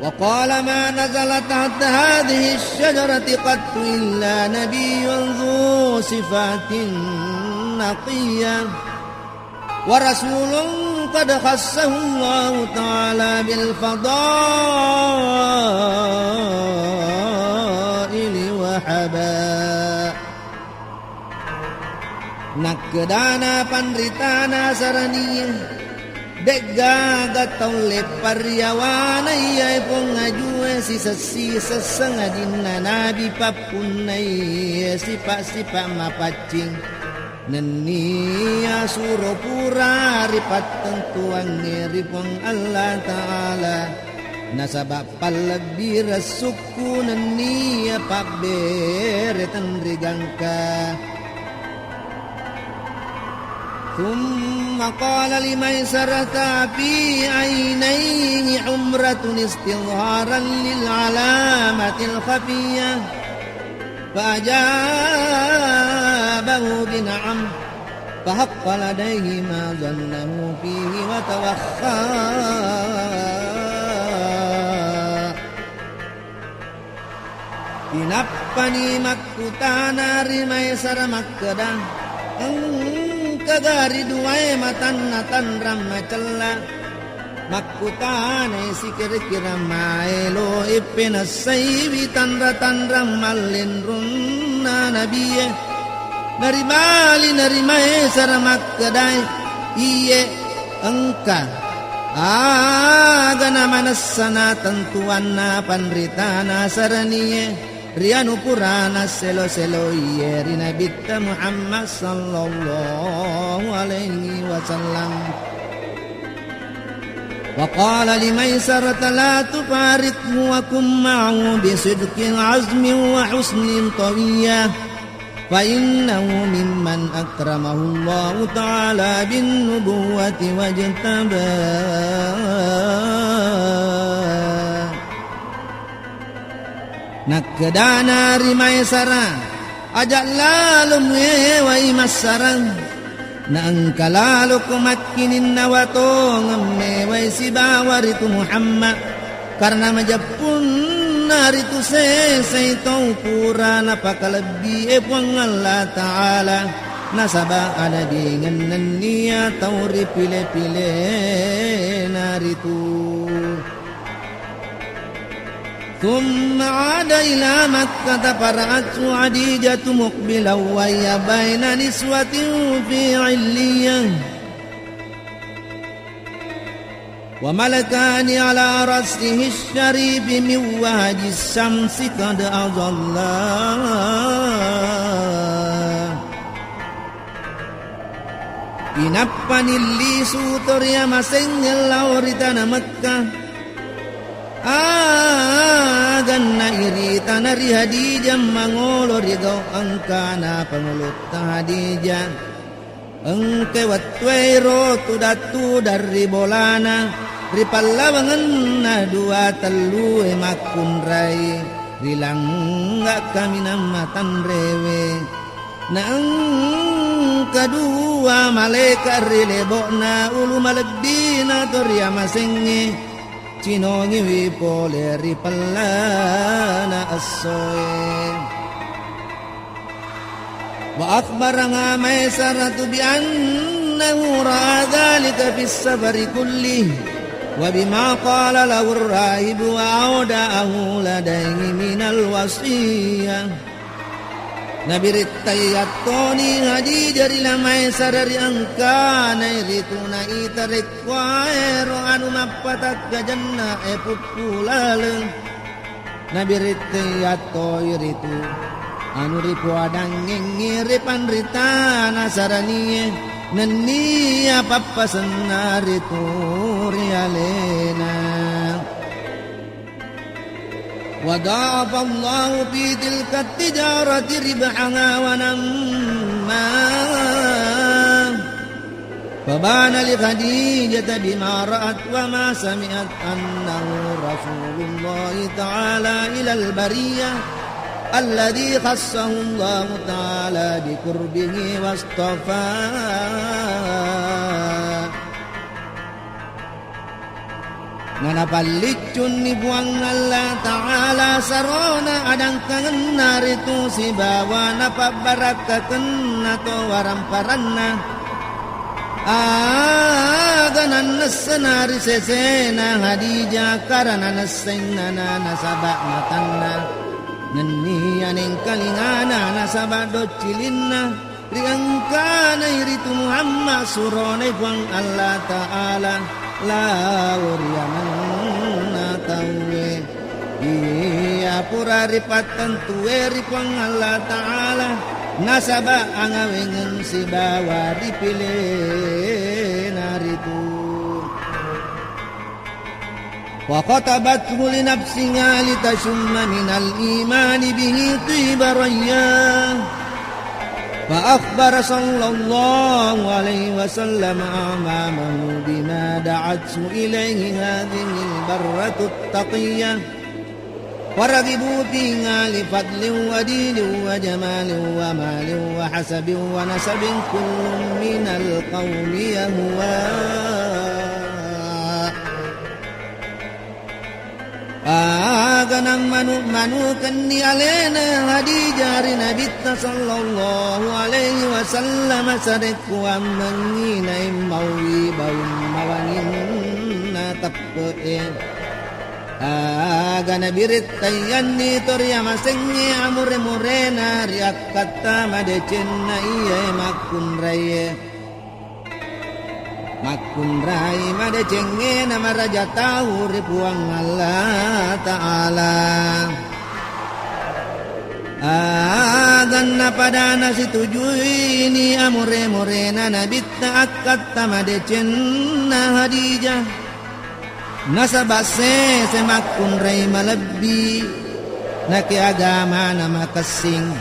وقال ما نزل تحت هذه الشجرة قط إلا نبي ذو صفات نقية. ورسول قد خصه الله تعالى بالفضائل وحبا. Nakkedana panritana Saraniya, de'gaga tau leppa riawana iyae Puang ajue sisessi sesseng ajinna nabi pappunnai sipa-sipa mapaccing. Nenniya suro pura ripattentuangnge ri Puang Allah Ta'ala, nasaba pallebbi ressukku nenniya pabbere tenri gangka. ثم قال لميسرة في عينيه حمرة استظهارا للعلامة الخفية. فأجابه بنعم، فحق لديه ما ظنه فيه وتوخى. Inappani makkutana ri Maisara makkeda, engkaga ri duae matanna tanrang macella? Makkutanai sikira-kira maelo ippenessaiwi tanra-tanrang mallinrunna nabie. Naribali narimaesara makkedae, iye, engka. Aga namanessa natentuanna panritana Saranie ri anu purana selo-seloiye ri Nabitta Muhammad sallallahu alaihi wasallam. وقال لميسرة لا تفارقه وكن معه بصدق عزم وحسن طوية، فإنه ممن أكرمه الله تعالى بالنبوة واجتباه. Nakkedana ri Maesara, aja' lalo muewai massarang, naengka laloko makkininnawa tongeng mewai sibawa ritu Muhammad, karena majeppunna ritu sesai tau pura napakalebbie Puang Allah Ta'ala, nasaba ada dingeng nennia tau ripile-pilena ritu. ثم عاد إلى مكة فرأته خديجة مقبلا وهي بين نسوة في علية وملكان على رأسه الشريف من وهج الشمس قد أظلا. Inappani lisu to riamasengnge lao ri tana Mekkah. Aganna iritana ri Hadijah mangolo ri gau engkana pangulutta Hadijah. Engkai wettuero tudang-tudang ri bolana, ri pallawangenna dua tellue makkunrai, ri langga kaminang matanrewe. Naengka dua malaeka ri lebo'na ulu malebbina to riamasengnge. cinongiwi pole ri pellana essoe. Wa akhbaraha Maisaratu bi annahu ra'a dzalika fis safari kullih, wa bima qala lahu ar-rahibu wa auda'ahu ladaihi minal wasiyah. Nabirittai yattoni Khadijah ri La Maisarah ri engkana iritu naita rekkuaero anu mappatakkajanna e puppu laleng. Nabirittai yattoi ritu anu ripoadangngengngi ri panritana saranie nennia pappasenna ritu ri alena. وضاعف الله في تلك التجارة ربحها ونماها. فبان لخديجة بما رأت وما سمعت أنه رسول الله تعالى إلى البرية الذي خصه الله تعالى بقربه واصطفاه. Nanapalliccunni Puang Allah Ta'ala sarona adangkangenna ritu sibawa napabbarakkakenna to waramparanna. Aga nannessana ri sesena Khadijah karana nessainnana nasaba matanna. Nenniya nengkalingana nasaba doccilinna. Ri engkana iritu Muhammad suronai Puang Allah Ta'ala lao ri amenna tauwe. Iya pura ripattentue ri Puang Allah Ta'ala nasaba angawengeng sibawa ripilena ritu. وخطبته لنفسها لتشم من الإيمان به طيب ريحه. فأخبر صلى الله عليه وسلم أعمامه بما دعته إليه هذه البرة التقية. ورغبوا فيها لفضل ودين وجمال ومال وحسب ونسب كل من القوم يهواه. Aga nammanu-manukenni alena Khadijah ri Nabitta sallallahu alaihi wasallam sarekkuammengngi naimmaui baung mawanginna teppe'e. Aga nabirettaiyanni to ri amasengnge amure-murena ri akkatta madecenna iyae makkunraie. Makkunrai madecengnge namaraja tau ri Puang Allah Ta'ala. Aganna pada nasitujuini amure-murena Nabitta akkatta madecenna Khadijah. Nasaba sese makkunrai malebbi, nake agamana makessing,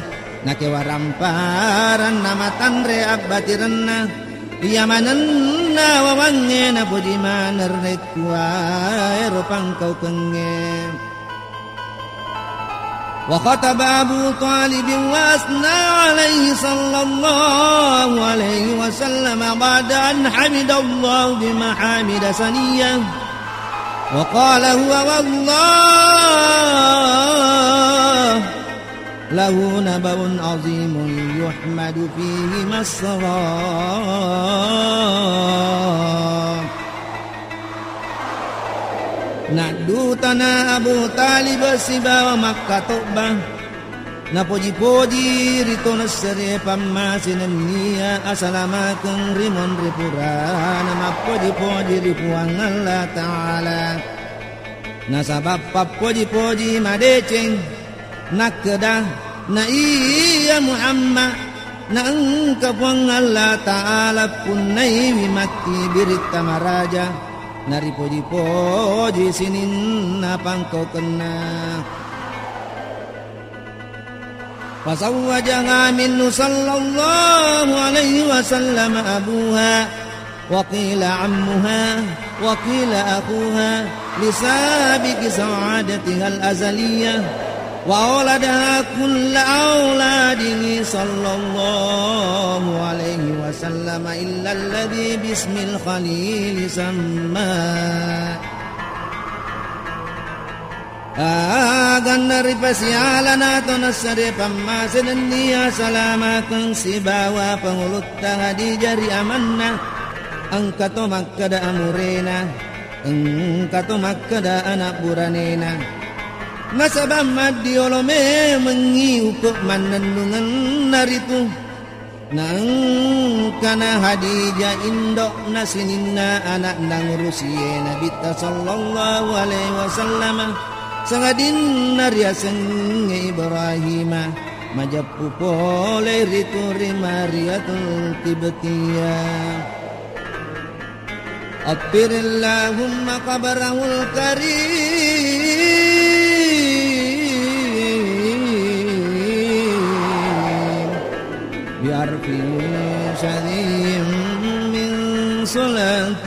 nake waramparanna matanre abbatirenna, iya manenna wawangnge napoji maneng rekkuaero pangkaukengnge. وخطب أبو طالب وأثنى عليه صلى الله عليه وسلم بعد أن حمد الله بمحامد ثنية، وقال: هو والله له نبأ عظيم يحمد فيه مصرا. Naddutana Abu Talib sibawa makkatobba, napoji-poji ri tonessere pammase nennia asalamakeng ri monri purana mappoji-poji ri Puang Allah Ta'ala. Nasaba pappoji-poji madeceng. Nakkeda, na iya Muhammad, na engka Puang Allah Ta'ala punnaiwi matti biritta maraja, naripoji-poji sininna pangkaukenna. فزوجها منه صلى الله عليه وسلم أبوها وقيل عمها وقيل أخوها لسابق سعادتها الأزلية، وأولدها كل أولاده صلى الله عليه وسلم إلا الذي باسم الخليل سماه. Aganna ripasialana to nassare pammase nennia salamakeng sibawa pangulutta Hadijah ri amanna. Engka to makkeda amurena, engka to makkeda anak buranena. Nasaba maddiolo memengngi uku mannennungenna ritu. Naengkana Hadijah indo'na sininna ana'na ngurusie Nabitta sallallahu alaihi wasallam, sangadinna riasengnge Ibrahima, majeppu pole ritu ri Mariatul Qibtiyah. عطر اللهم قبره الكريم بعرف شذي من صلاة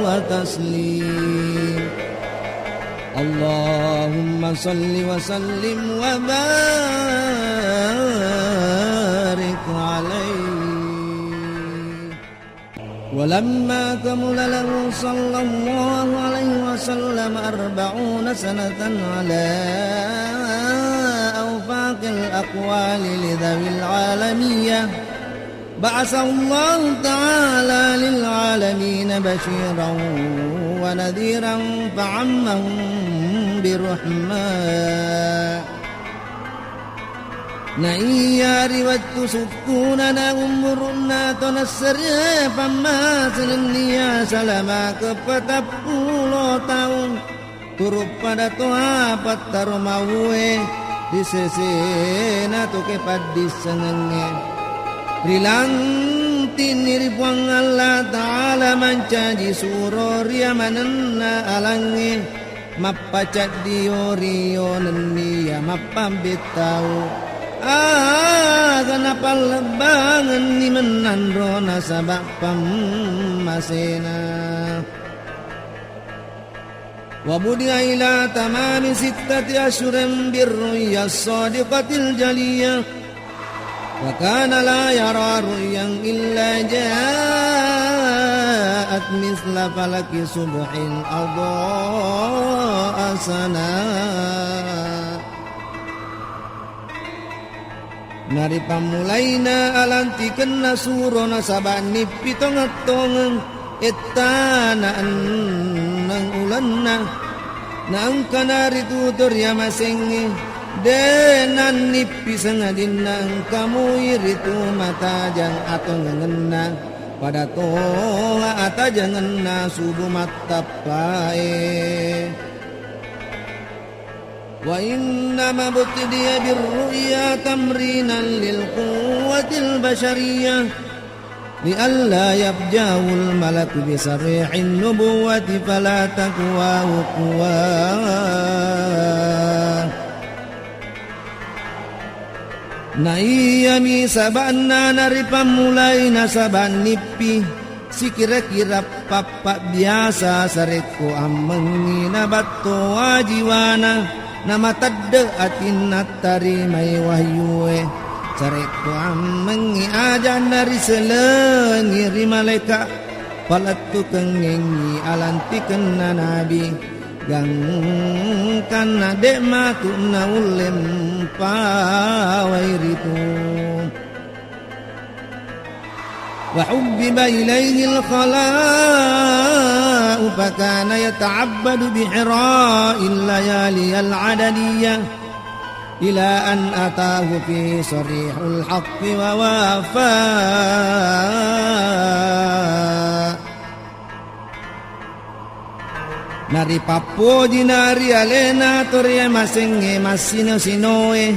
وتسليم. اللهم صل وسلم وبارك عليه. ولما كمل له صلى الله عليه وسلم أربعون سنة على أوفق الأقوال لذوي العالمية، بعثه الله تعالى للعالمين بشيرا ونذيرا فعمهم برحمة. Naiya ri wettu sukkunana umuru'na to nassare pammase nennia salamake patappulo taung, turu pada toha pattaro mauwe ri sesena to ke paddissengengnge. Rilantinni ri Puang Allah Ta'ala mancaji suro ri amanenna alangnge. Mappacaddio rio nenniya mappambettau, aga napallebbangenni mennanro nasaba pammasena. وبدأ إلى تمام ستة أشهر بالرؤيا الصادقة الجلية. وكان لا يرى رؤيا إلا جاءت مثل فلق صبح أضاء سناه. Naripammulaina alantikenna suro nasaba nippi tongeng-tongeng ettana enneng ulenna. Naengkana ritu to riamasengnge, de nannippi sangadinna engka mui ritu matajang atongengenna, pada toha atajangenna subu mattappae. وإنما ابتدئ بالرؤيا تمرينا للقوة البشرية لئلا يفجأه الملك بصريح النبوة فلا تقواه قواه. Naiyami saba'na naripammulai nasaba nippi sikira-kira pappabbiasa sarekko ammengngi nabattowa jiwana, namatedde atinna tarimai wahyue. Sarekko ammengngi ajanna riselengi ri malaeka, palettukengngengngi alantikenna nabi, gangkanna de matu naulle mpawai ritu. وحبب إليه الخلاء فكان يتعبد بحراء الليالي العددية إلى أن أتاه فيه صريح الحق ووافى. Naripappojina ri alena to riamasengnge massino-sinoe,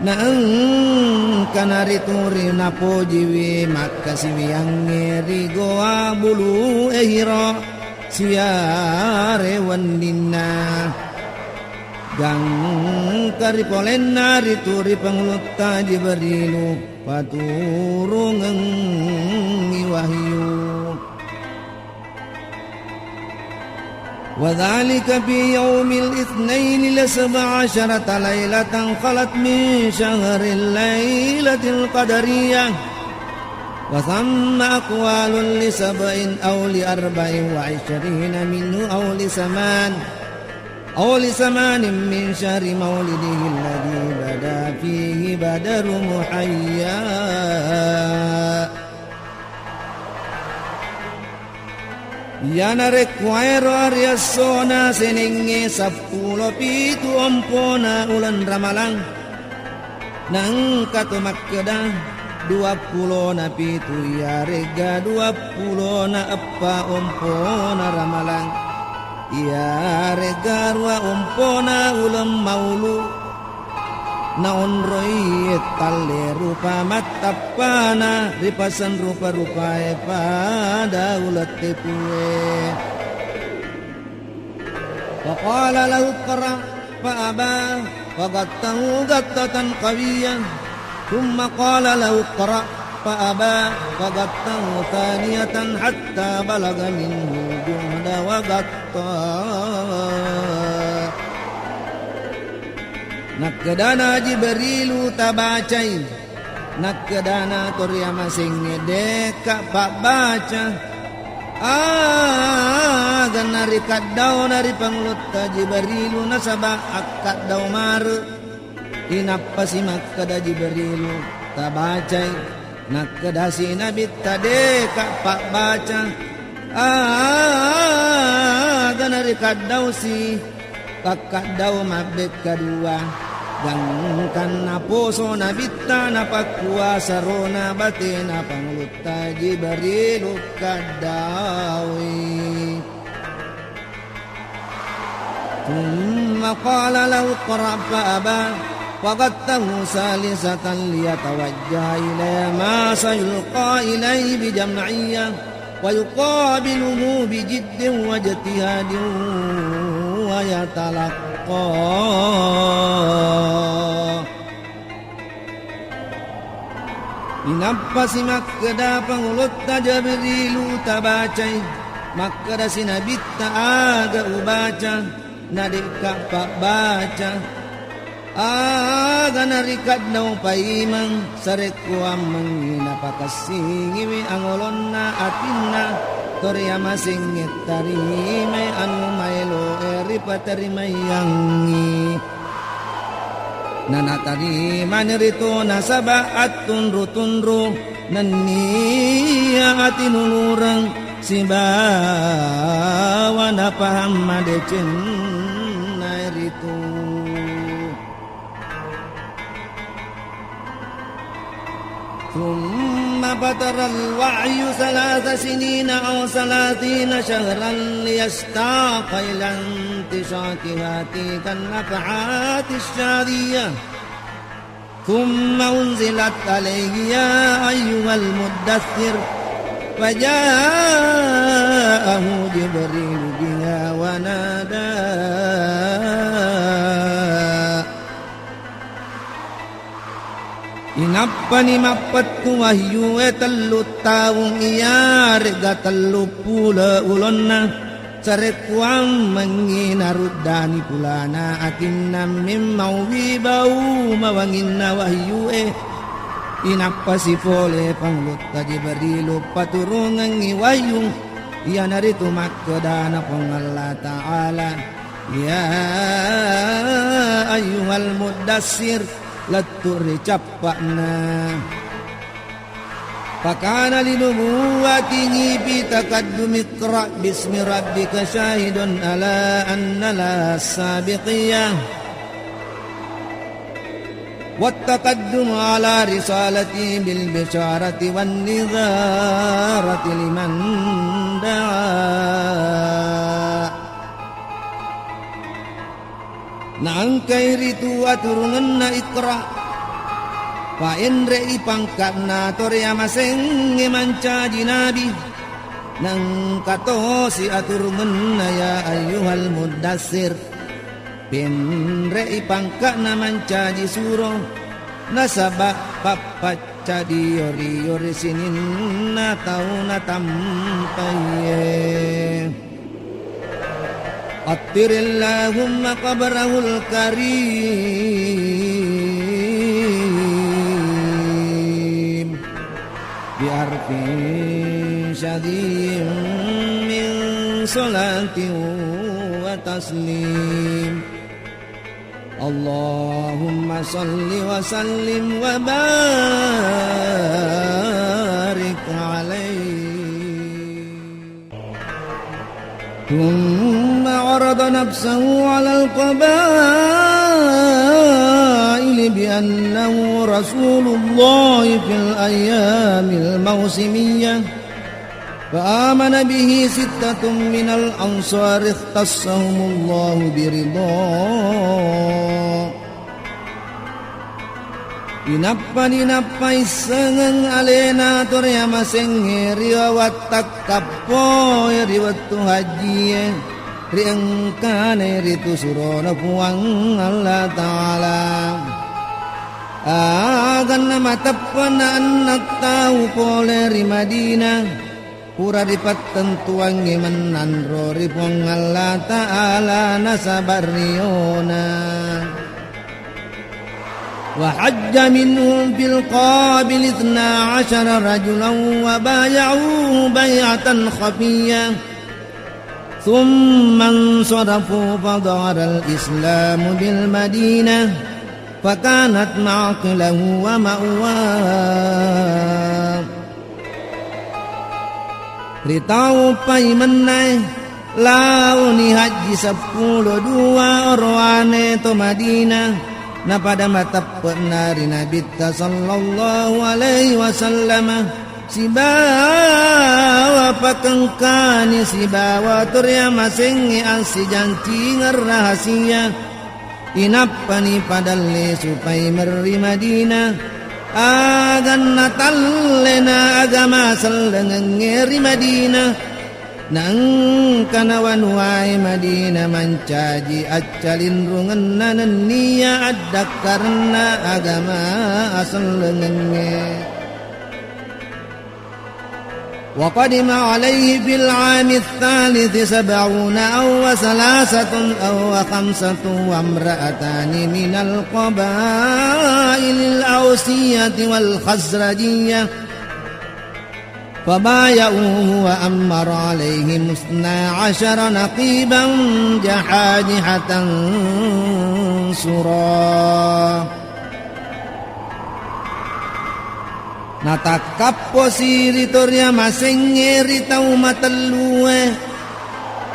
naengkana ritu ri napojiwi makkasiwiyangnge ri Goa Bulu'e Hira siare wenninna. Gangka ri polenna ritu ri Pangulutta Jibrilu paturungengngi wahyu. وذلك في يوم الاثنين لسبع عشرة ليلة خلت من شهر الليلة القدرية، وثم أقوال لسبع أو لأربع وعشرين منه أو لثمان. أو لثمان من شهر مولده الذي بدا فيه بدر محيا. Iyana rekkuwaéro ari essona sénéngngé seppulo pitu ompona uleng Ramalang, naengka to makkeda duappulona pitu, iyaré'ga duappulona eppa ompona Ramalang, iyaré'ga aruwa ompona uleng Maulu. Naonroi tallé rupa matteppana ripaseng rupa-rupaé pada uleng tepué. فقال له اقرأ فأبى فغطه غطة قوية، ثم قال له اقرأ فأبى فغطه ثانية حتى بلغ منه الجهد وغطى. Nakkedana Jibrilu, tabacai. Nakkedana to riamasengngé, dé'ka pabbaca. Aga narikaddaona ri Pangulutta Jibrilu nasaba akkaddao mare. Inappasi makkeda Jibrilu, tabacai. Nakkedasi Nabitta, dé'ka pabbaca. Aga narikaddaosi. Pakkaddao mabbékka dua, gangkanna poso Nabitta napakkua sarona baténa Pangulutta Jibrilu kaddaoi. ثم قال له اقرأ فأبى فغطه ثالثة ليتوجه إلى ما سيلقى إليه بجمعية ويقابله بجد واجتهاد ويتلقى. Inappasi makkeda Pangulutta Jibrilu, tabacai. Makkedasi Nabitta, aga ubaca? Nadé'ka pabbaca. Aga narikaddao paimeng, sarekkuammengngi napakessingiwi angolonna atinna, to riamasengngé tarimai anu maéloé ripatarimaiyangngi. Nanatarimani ritu nasaba attunru-tunru nenniya atinulureng sibawa napahang madécénna ritu. ثم فتر الوحي ثلاث سنين أو ثلاثين شهرا ليشتاق إلى انتشاقها تلك النفحات الشاذية. ثم أنزلت عليه يا أيها المدثر فجاءه جبريل بها ونادى. Inappani mappettu wahyué tellu taung iyaré'ga telluppulo ulonna, sarekkuammengngi naruddani pulana atinna memmauwi bau mawanginna wahyué. Inappasi polé Pangulutta Jibrilu paturungengngi wahyu, iyanaritu makkedana Puang Allah Ta'ala, Ya ayyuhal muddassir, lettu ri cappa'na. Fakana linubuwwatihi fi taqaddumi iqra bismi rabbika syahidun ala anna la sabiqiyah. Wattaqaddumu ala risalati bil bisyarati wan nidharati liman da'a. Naengkai ritu aturungenna Iqra, paenre'i pangka'na to riamasengnge mancaji nabi. Naengka tosi aturungenna ya ayyuhal muddassir. Penre'i pangka'na mancaji suro, nasaba' pappaccadi yori-yori sininna tau natampaiye. Attirillahumma qabrahul karim bi arfin syadzin min sholatin تسليم. اللهم صل وسلم وبارك عليه. ثم عرض نفسه على القبائل بأنه رسول الله في الأيام الموسمية، فآمن به ستة من الأنصار اختصهم الله برضاه. Inappa-, inappa issengeng alena to riamasengnge ri wawatta kappoe ri wettu hajjie, ri engkana ritu surona Puang Allah Ta'ala. Aganna mateppe'na enneng tau pole ri Madinah, pura ripattentuangngi mennanro ri Puang Allah Ta'ala nasaba riona. وحج منهم في القابل اثنا عشر رجلا وبايعوه بيعة خفية ثم انصرفوا فظهر الإسلام بالمدينة فكانت معقله ومأواه. Ri tau paimennae, laoni hajji seppulo dua orowane to Madinah, napada mateppe'na ri Nabitta sallallahu alaihi wasallam, sibawa pakengkani sibawa to riamasengnge assijancingeng rahasia. Inappani padalle supai merri Madinah, aganna tallena agama sellengengnge ri Madinah. Naengkana wanuwae Madinah mancaji accalinrungenna nenniya addakkarenna agama asellengengnge. وقدم عليه في العام الثالث سبعون أو ثلاثة أو خمسة وامرأتان من القبائل الأوسية والخزرجية فبايعوه وأمر عليهم اثنا عشر نقيبا جحاجحة سرا. Natakkapposi ri to riamasengnge ri tau matellue,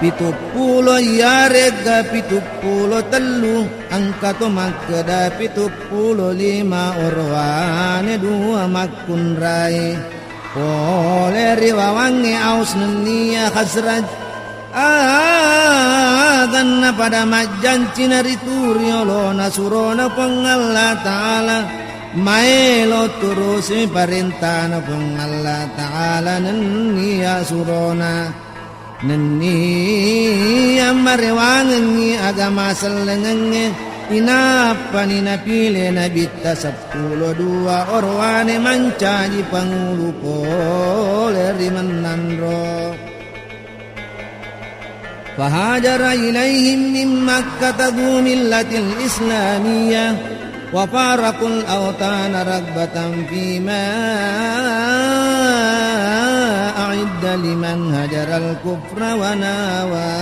pituppulo iyarega pituppulo tellu, engka to makkeda pituppulo lima orowane dua makkunrai. Pole ri wawangnge Aus nenniya Khazraj, aganna pada majjancina ritu riolona surona Puang Allah Ta'ala, maelo turusi parentana Puang Allah Ta'ala nenniya surona. Nenniya marewangengngi agama sellengengnge, inappani napile Nabitta seppulo dua orowane mancaji pangulu pole ri mennanro. فهاجر إليهم من مكة ذو ملة إسلامية وفارقوا الأوطان رغبة فيما أعد لمن هجر الكفر وناوى.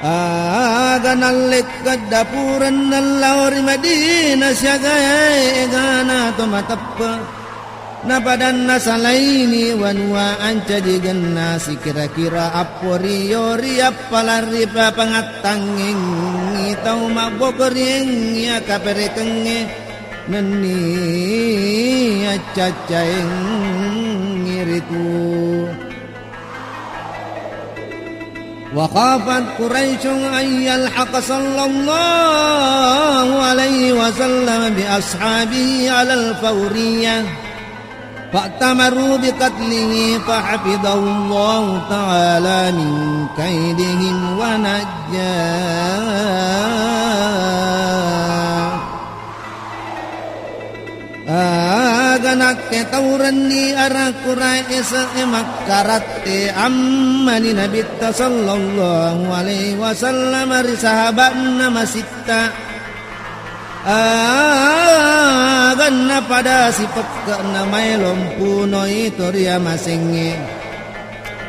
Aga nallekka dapurenna lao ri Madinah siagae egana to mateppe'. Napadanna salaini wanua ancaji genna sikira-kira apporio ri appalang ri papangattangengngi tau mabbokoriengngi akaperekengnge nenni accaccaengngi ritu. وخافت قريش أن يلحق صلى الله عليه وسلم بأصحابه على الفورية، فأتمروا بقتله، فحفظه الله تعالى من كيدهم ونجاه. Aga nakke taurenni arakku rae ese'e makkaratte ammani Nabitta sallallahu alaihi wasallam ri sahaba'na masitta. Aganna pada sipekke'na maelo mpunoi to riamasengnge.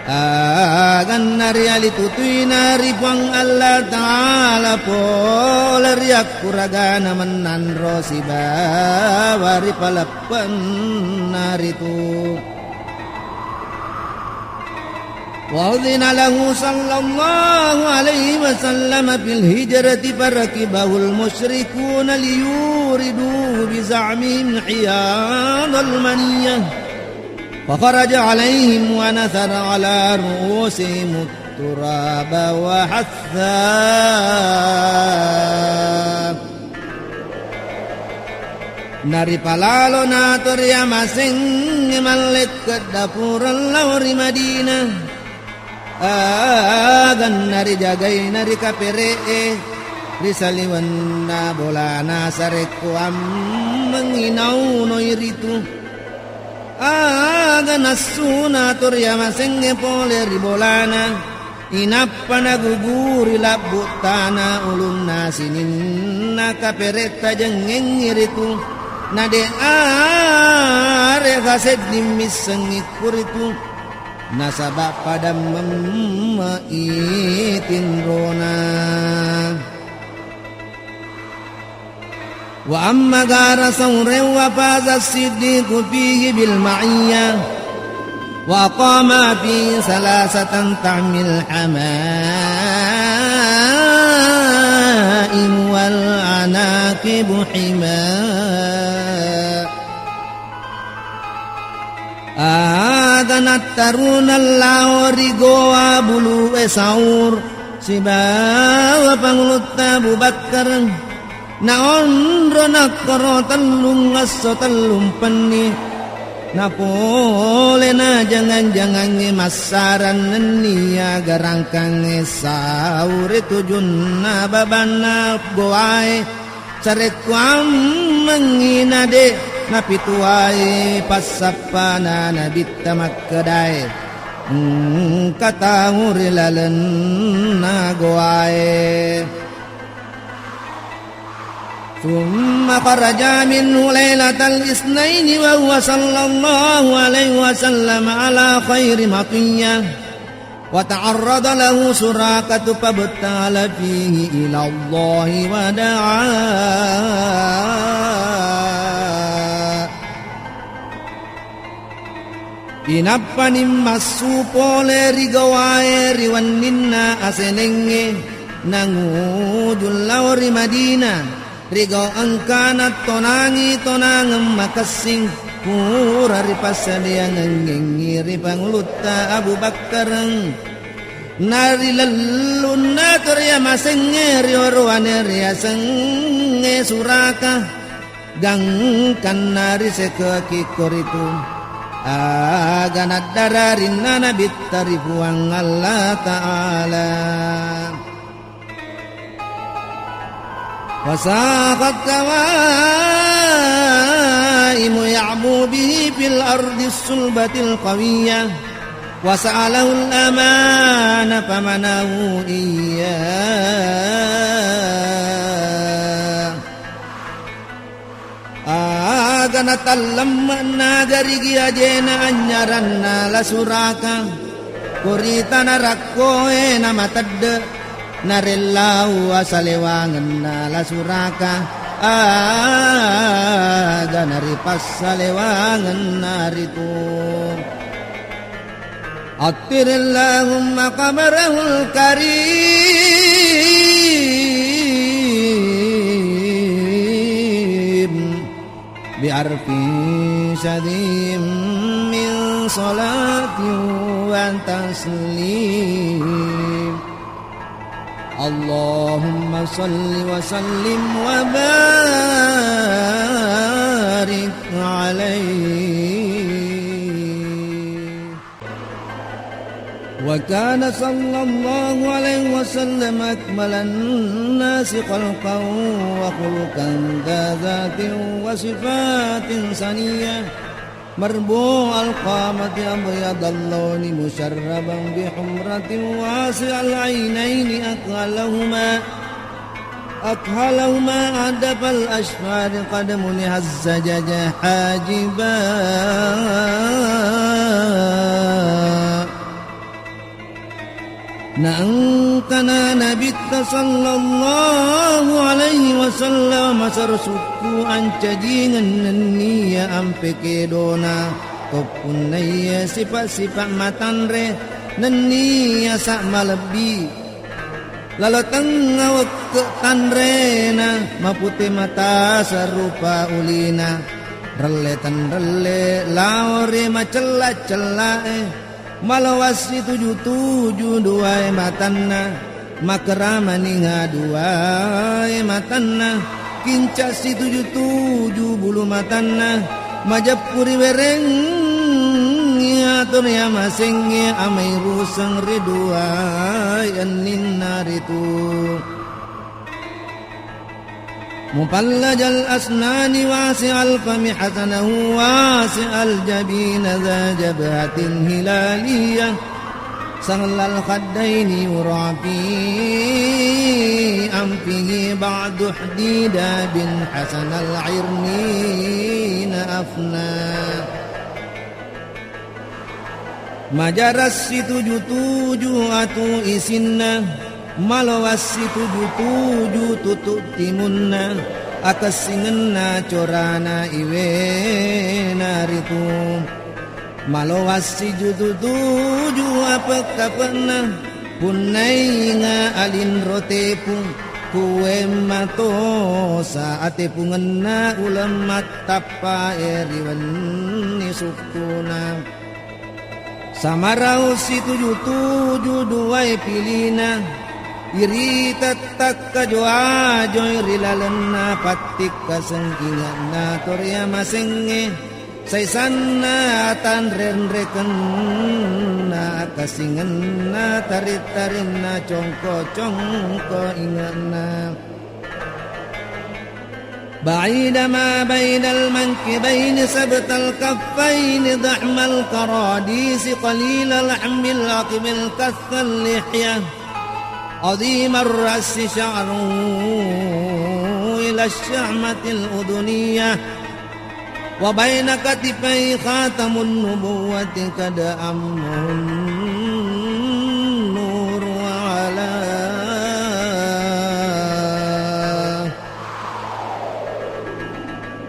Aganna rialitutuina ri Puang Allah Ta'ala pole ri akkuragana mennanro sibawa ri paleppenna ritu. وأذن له صلى الله عليه وسلم في الهجرة فركبه المشركون ليوردوه بزعمهم حياض المنية، فخرج عليهم ونثر على رؤوسهم التراب وحثا. Naripalalo nato riamasengnge mallekke dapureng lao ri Madinah. Aganna rijagaina ri kapere'e, ri saliwenna bolana sarekkuammengngi naunoi ritu. Aga nassuna to riamasengnge pole ri bolana, inappa naguguri labbu tana ulunna sininna kaperetta jengngengngi ritu, nade are kasedding missengngi kuritu, nasaba pada memme'i tinrona. وأما غار ثور وفاز الصديق فيه بالمعية، وأقام فيه ثلاثة تحمي الحمائم والعناقب حمى. Aga nattaruna lao ri Gowa Bulu'e Saur sibawa Pangulutta Abu Bakkar, naonro nakkoro tellung esso tellung penni, napole na jangang-jangangnge massarang nennia garangkangnge saure tujunna babanna Gowae. Sarekkuammengngi nade napituai passappana Nabitta makkedae, engka tau ri lalenna Gowae. ثم خرج منه ليلة الاثنين وهو صلى الله عليه وسلم على خير مطية. وتعرض له سراقة فابتهل فيه إلى الله ودعا. Inappani massu pole ri Gowae ri wenninna asenengnge, nanguju lao ri Madinah. Rigau engkana tonangi tonangeng makessing, pura ripassadeangengngi ri Pangulutta Abu Bakkareng. Narilellunna to riamasengnge riorowane riasengnge Suraka, gangkanna risekeki koritu. Aga naddararinna Nabitta ri Puang Allah Ta'ala. وساقت قوائم يعبو به في الأرض الصلبة القوية، وسأله الأمان فمنعه إياه. Aga natallemme'na garigi ajena anyaranna La Suraka, korita narakkoe namatedde, narellau asalewangenna La Suraka, aga naripassalewangenna ritu. عطر اللهم قبره الكريم بعرف شذي من صلاة وتسليم. اللهم صل وسلم وبارك عليه. وكان صلى الله عليه وسلم أكمل الناس خلقا وخلقا ذا ذات وصفات سنية، مربوع القامة أبيض اللون مشربا بحمرة واسع العينين أكحلهما أكحلهما أهدب الأشفار قد منح الزجاج حاجبا. Naengkana Nabitta sallallahu alaihi wasallam masero sukku ancajingeng nenniya ampe kedona, ko punnaiya sipa-sipa matanre nenniya sa malebbi. Lalo tengnga wekke tanrena, mapute mata sarupa ulina, relle tenrelle lao ri macella-cellae, malowa situju-tuju duae matanna, makeramaninga duae matanna, kinca situju-tuju bulu matanna, majeppu riwerengngi atur yamasengnge amairuseng ri duae enninna ritu. مفلج الأسنان واسع الفم حسنه واسع الجبين ذا جبهة هلالية سهل الخدين يرى في أنفه بعد احتداب حسن العرنين أفنى. Majarang situju-tuju atu isinna, malowa situju-tuju tutu timunna, akessingenna corana iwena ritu. Malowa situju-tuju apek-apekna, punnainga alinro tepung, kuwemma tosa atepungenna uleng mattappae ri wenni sukkuna. Samarau situju-tuju duwae pilina, irita takkajo-ajoi ri lalenna pattikkaseng inge'na toriamasengnge, saisanna tanrenrekenna akasingenna tarit-tarinna congko-congko inge'na. بعيد ما بين المنكبين سبط الكفين ضحم الكراديس قليل لحم العقب الكث اللحية عظيم الرأس شعره إلى الشحمة الأذنية وبين كتفيه خاتم النبوة قد أمه النور وعلاه.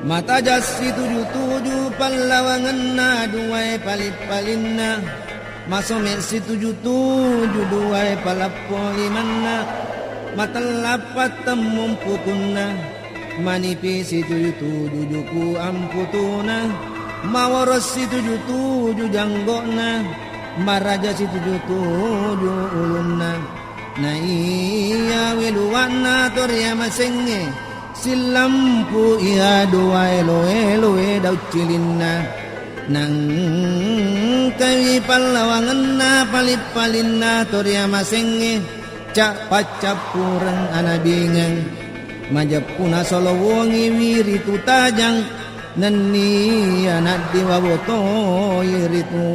Mataja situju-tuju pallawangenna duwae pali-palinna, masome situju-tuju duwae paleppo limanna, matella pattemmung pukunna, manipi situju-tuju juku amputuna, maworo situju-tuju janggo'na, maraja situju-tuju ulunna. Naiya weluwa'na toriamasengnge, sillampu iya duwae loe-loe dauccilinna. Nangkawi pallawangenna pali-palinna toriamasengnge, ca-, paccappureng anabingeng. Majeppuna solo wongiwi ritu tajang, nenniya naddiwa botoi ritu.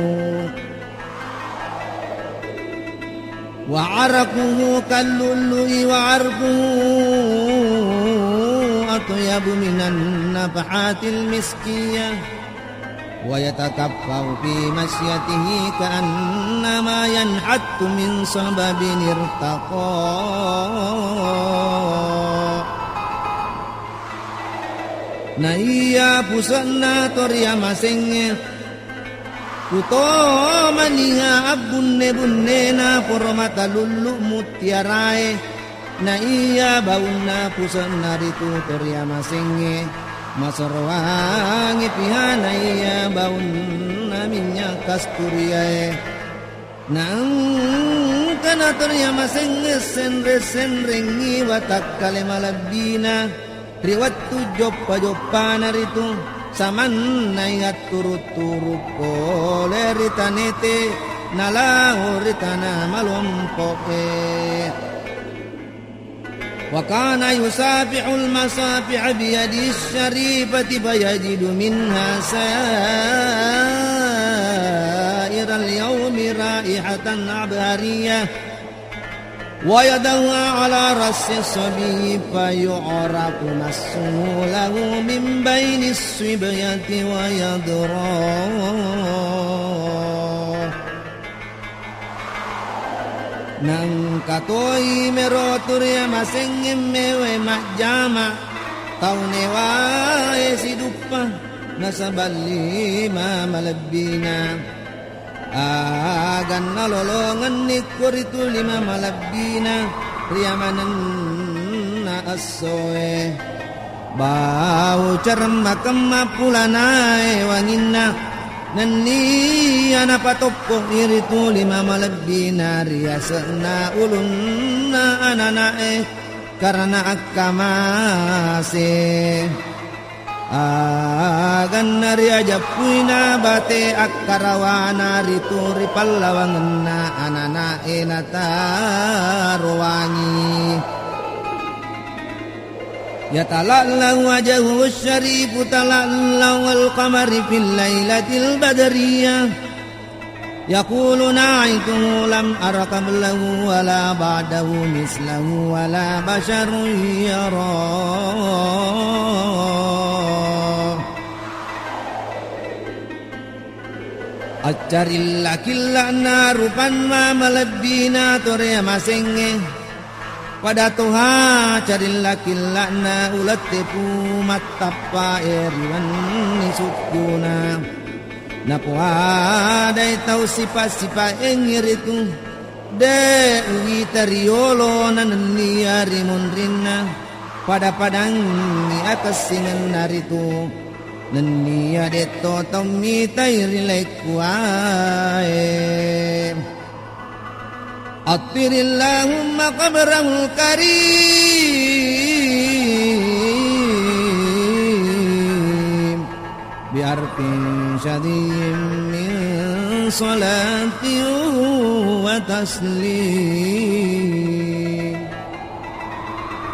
وعرقه كاللؤلؤ وعرفه أطيب من النفحات المسكية ويتكفأ في مشيته كأنما ينحط من سبب ارتقى. Naiya puse'na toriamasengnge, Kuto maniha abbunne-bunnena poro matalullu muttiarae, naiya baunna puse'na ritu toriamasengnge, maseroangngi piha naiya baunna minnya kasturiae. Naengkana toriamasengnge senre-senrengngi watakkale malebbina. Ri wettu joppa-joppana ritu, samanna iyatturu-turu pole ri tanete, nalao ri tana malompo'e. وكان يصافح المصافح بيده الشريفة فيجد منها سائر اليوم رائحة عبهرية. ويضعها على رأس الصبي فيعرف مسه له من بين الصبية ويضراه. Naengka toi mero tu riamasengnge mewai majjama, tau newae siduppa nasaba lima malebbina. Aganna lolongenni ko ritu lima malebbina riamanenna essoe. Bau ceremmakeng mappulanae wanginna, nenniya napatoppo'i ritu lima malebbina riase'na ulunna anana'e karena akkamase. Aganna riajappuina bate akkarawana ritu ripallawangenna anana'e natarowangi. Yatala'lau wajhuhu syarifu tala'lau al qamari fil lailatil badriyah. Yaqulu na'aituhu lam ara qablahu wala ba'dahu mislahu wala basyarun yara. Accarilla-killa'na rupanna malebbina to riamasengnge. Pada toha carilla-killa'na ulette pu mattappae ri wenni sukkuna. Napoadai tau sipa-sipaengngi ritu, de' uwita riyolo na nenniya ri munrinna, pada-padangngi akessingenna ritu, nenniya de'to tau mitai ri laikkuae. عطر اللهم قبره الكريم بعرف شذي من صلاة وتسليم.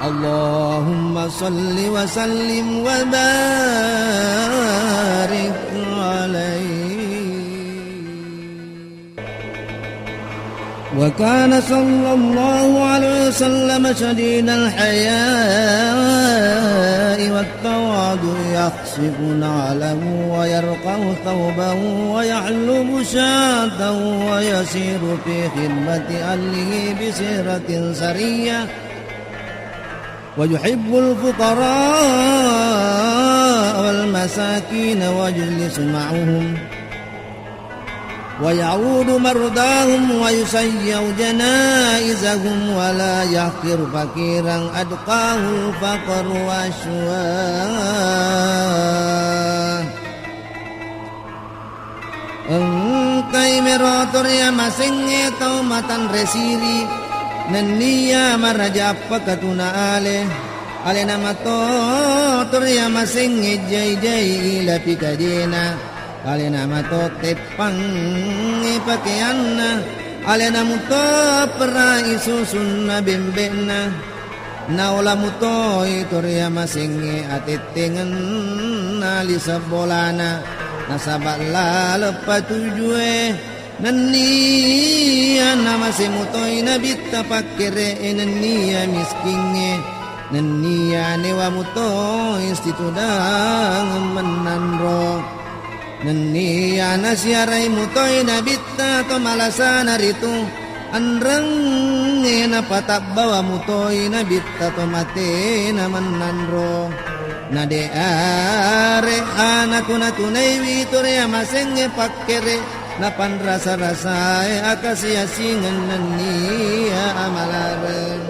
اللهم صل وسلم وبارك عليه. وكان صلى الله عليه وسلم شديد الحياء والتواضع، يخصف نعله ويرقع ثوبه ويحلب شاته ويسير في خدمة أهله بسيرة سرية، ويحب الفقراء والمساكين ويجلس معهم، ويعود مرضاهم ويشيع جنائزهم، ولا يحقر فقيرا أدقاه الفقر وأشواه. Engkai mero to riamasengnge tau matanre siri, nenniya maraja appakatuna ale, alena mato to riamasengnge jai-jai ilapi kajena, alena mato teppangnge pakeanna, alena muto perai susunna bembe'na. Naola mutoi to riamasengnge atettengenna lise bolana, nasaba laleng patujue. Nenniya namase mutoi nabitta pakkere'e, nenniya miskingnge, nenniya newa mutoi situdang mennanro. Nenniya nasiarai mutoi nabitta to malasana ritu, enrengnge napatabbawa mutoi nabitta to matena mennanro. Nade are anatu-natunaiwi to riamasengnge pakkere, napanrasa-rasae akasi-asingeng nenniya amalareng.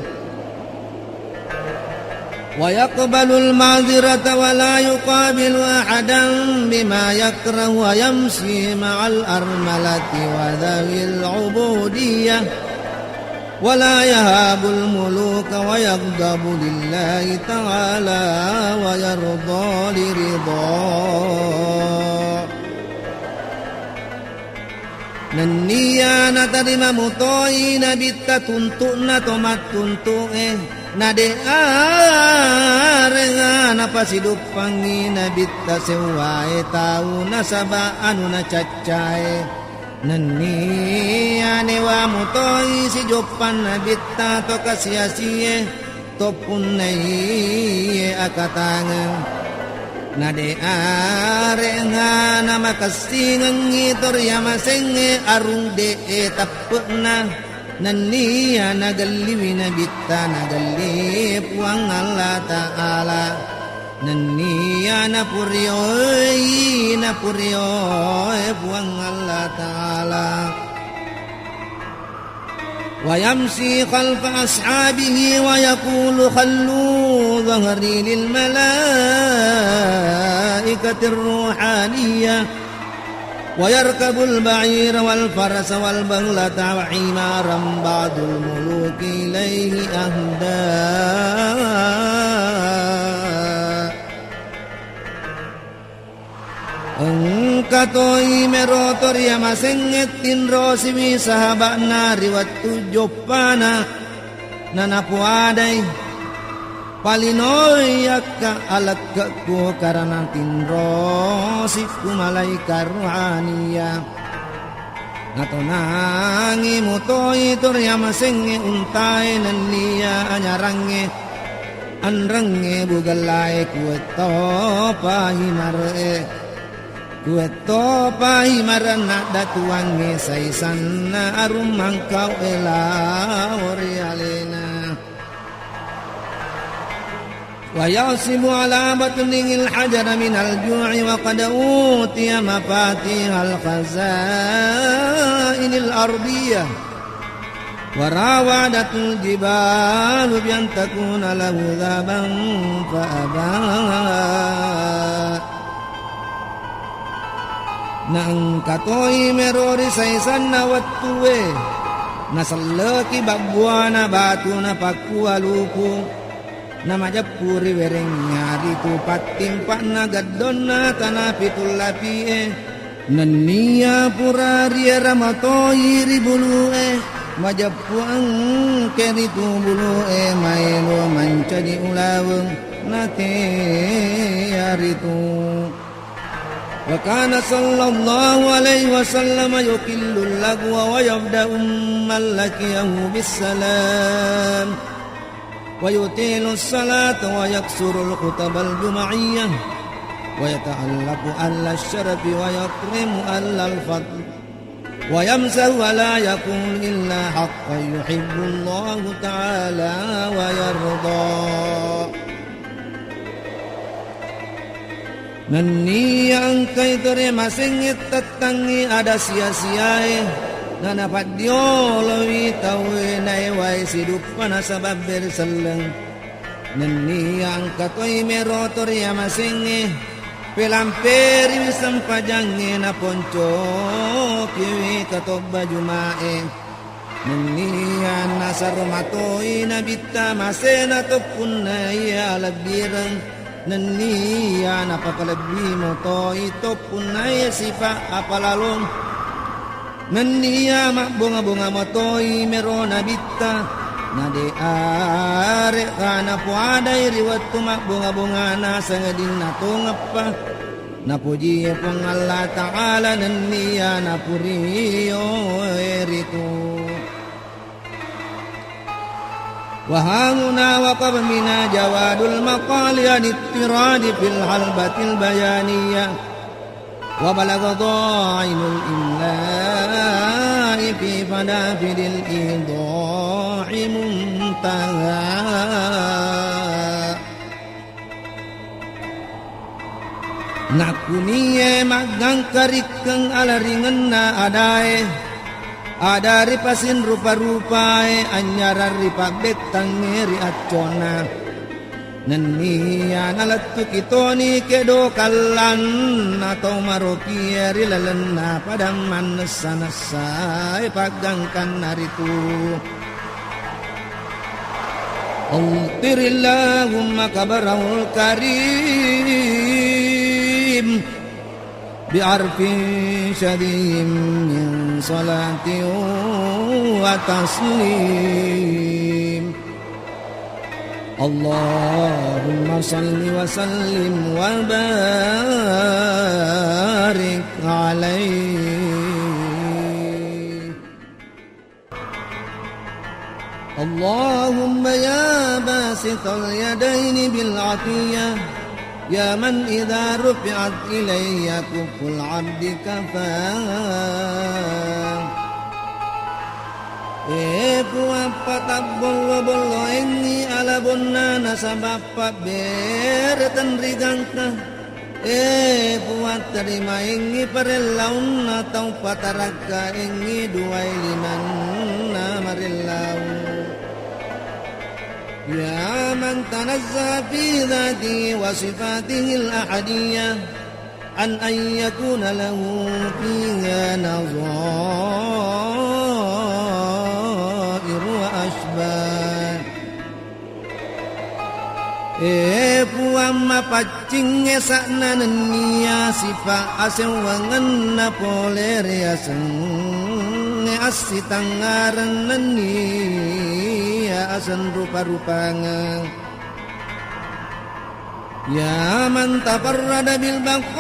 ويقبل المعذرة ولا يقابل أحدا بما يكره ويمشي مع الأرملة وذوي العبودية ولا يهاب الملوك ويغضب لله تعالى ويرضى لرضاه. Nenniya natarima mutoi nabitta tuntu'na to mattuntu'e, nade arenga napasiduppangngi nabitta sewwae tau nasaba anu nacaccae. Nenniya newa mutoi sijoppang nabitta to kasi-asie, to punnaiye akatangeng. Nade arenga namakessingengngi to riamasengnge arung de'e tappe'na. Nenniya nagelliwi Nabitta, nagelli Puang Allah Ta'ala. Nenniya napurioi, napurioi Puang Allah Ta'ala. ويمشي خلف أصحابه ويقول: خلوا ظهري للملائكة الروحانية. ويركب البعير والفرس والبغلة وحمارا بعض الملوك إليه أهدى. Engka toi mero to riamasengnge tinrosiwi sahaba'na ri wettu joppana, nanapoadai, "Palinoi akka alekke'ku karana tinrosikku malaika ruhaniya." Natonangi mutoi to riamasengnge untae nenniya anyarangnge, anrengnge bugellae kuettopa himare'e. Kuettopa himarenna datuangnge saisanna arung mangkau e lao ri alena. ويعصب على بطنه الحجر من الجوع وقد أوتي مفاتيح الخزائن الأرضية وراودته الجبال بأن تكون له ذهبا فأبى. Naengka toi mero ri saisanna wettue, naselleki babbuana batu napakkua lupu, namajeppu ri wereng, yaritu pattimpa'na geddonna tana pitu lapie. Nenniya pura riera matoi ri bulue, majeppu engke ritu bulue maelo mancaji ulaweng, natearitu. وكان صلى الله عليه وسلم يقل اللغو ويبدأ من لقيه بالسلام ويطيل الصلاة ويكثر الخطب الجمعية ويتعلق أهل الشرف ويكرم أهل الفضل ويمسح ولا يقول إلا حقا يحب الله تعالى ويرضى. Nenniya engkai tore masengnge tettangngi ada sia-siae, nanapaddiolowi tauwe naewai siduppa nasaba beri selleng. Nenniya engka toi mero tore masengnge, pelamperiwi sempajangnge naponcokiwi katobba Juma'e. Nenniya nasaro matoi Nabitta masena toppunna iya alebbireng, nenniya napakalebbi motoi toppunna iya sifa apalalong. Nenniya mabbonga-bonga matoi mero Nabitta, nade are'ga napoadai ri wettu mabbonga-bongana sangadinna tongeppa. Napojie Puang Allah Ta'ala nenniya napurioe ritu. وهاهنا وقف بنا جواد المقال عن اضطراد في الحلبة البيانية، وبلغ ضاعن الإملاء في فنافذ الإيضاح منتهى. Nakkunie maggangka rikkeng alaringenna adae, ada ri pasing rupa-rupae, anynyarang ri pabbettangnge ri accona. Nenniya nalettuki toni kedo kallanna tau marokie ri lalenna padang mannessa-nessae paggangkanna ritu. أمطر اللهم قبره الكريم بعرف شذي من صلاة وتسليم. اللهم صل وسلم وبارك عليه. اللهم يا باسط اليدين بالعطية، يا من إذا رفعت إليه كف العبد كفاه. Patabbollo-bolloengngi alabonna nasaba pabbere tenrigangka. E Puang, terimaengngi parellaunna tau patarakkaengngi duai limanna marellau. Ya man tanazzaha fi dzatihi wa sifatihil ahadiyah, an an yakuna lahu fiha nadhairu wa asbah. E Puang, mapaccingnge sa'na nenniya sifa asewangenna pole ri asengnge assitangngareng nenniya aseng rupa-rupangeng. Ya man tafarrada bil baqa'i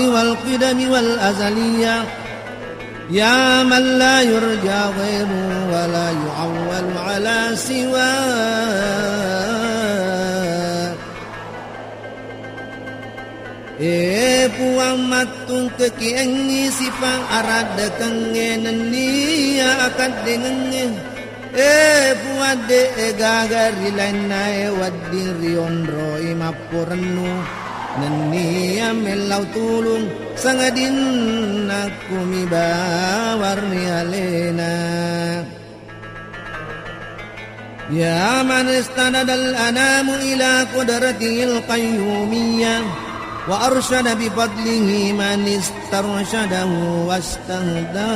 wal qidami wal azaliyah. Ya man la yurja ghairu wa la yu'awwalu ala siwa. E Puang, mattungkeki engngi sifa araddekengnge nenniya akaddengengnge. E Puang, de'e gaga ri lainnae wedding rionroi mapporennu nenniya mellau tulung sangadinna kumi bawang ri alena. Ya man istanadal anamu ila qudratihil qayyumiyyah wa arsyada bi fadlihi man istarsyadahu wastahda.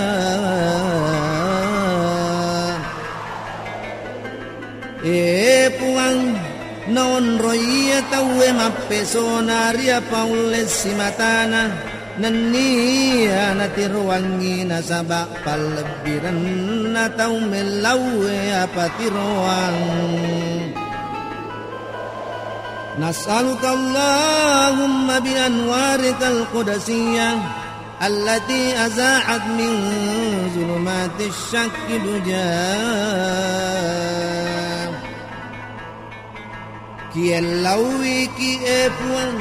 E Puang, naonroi iya tauwe mappesona ri apa ulle simatana, nenniya natirowangngi nasaba pallebbirenna tau mellauwe apa tiroang. Nas'aluka Allahumma bi anwarikal qudsiyah allati aza'at min zulumatis syakki duja. Kiellauiki, e Puang,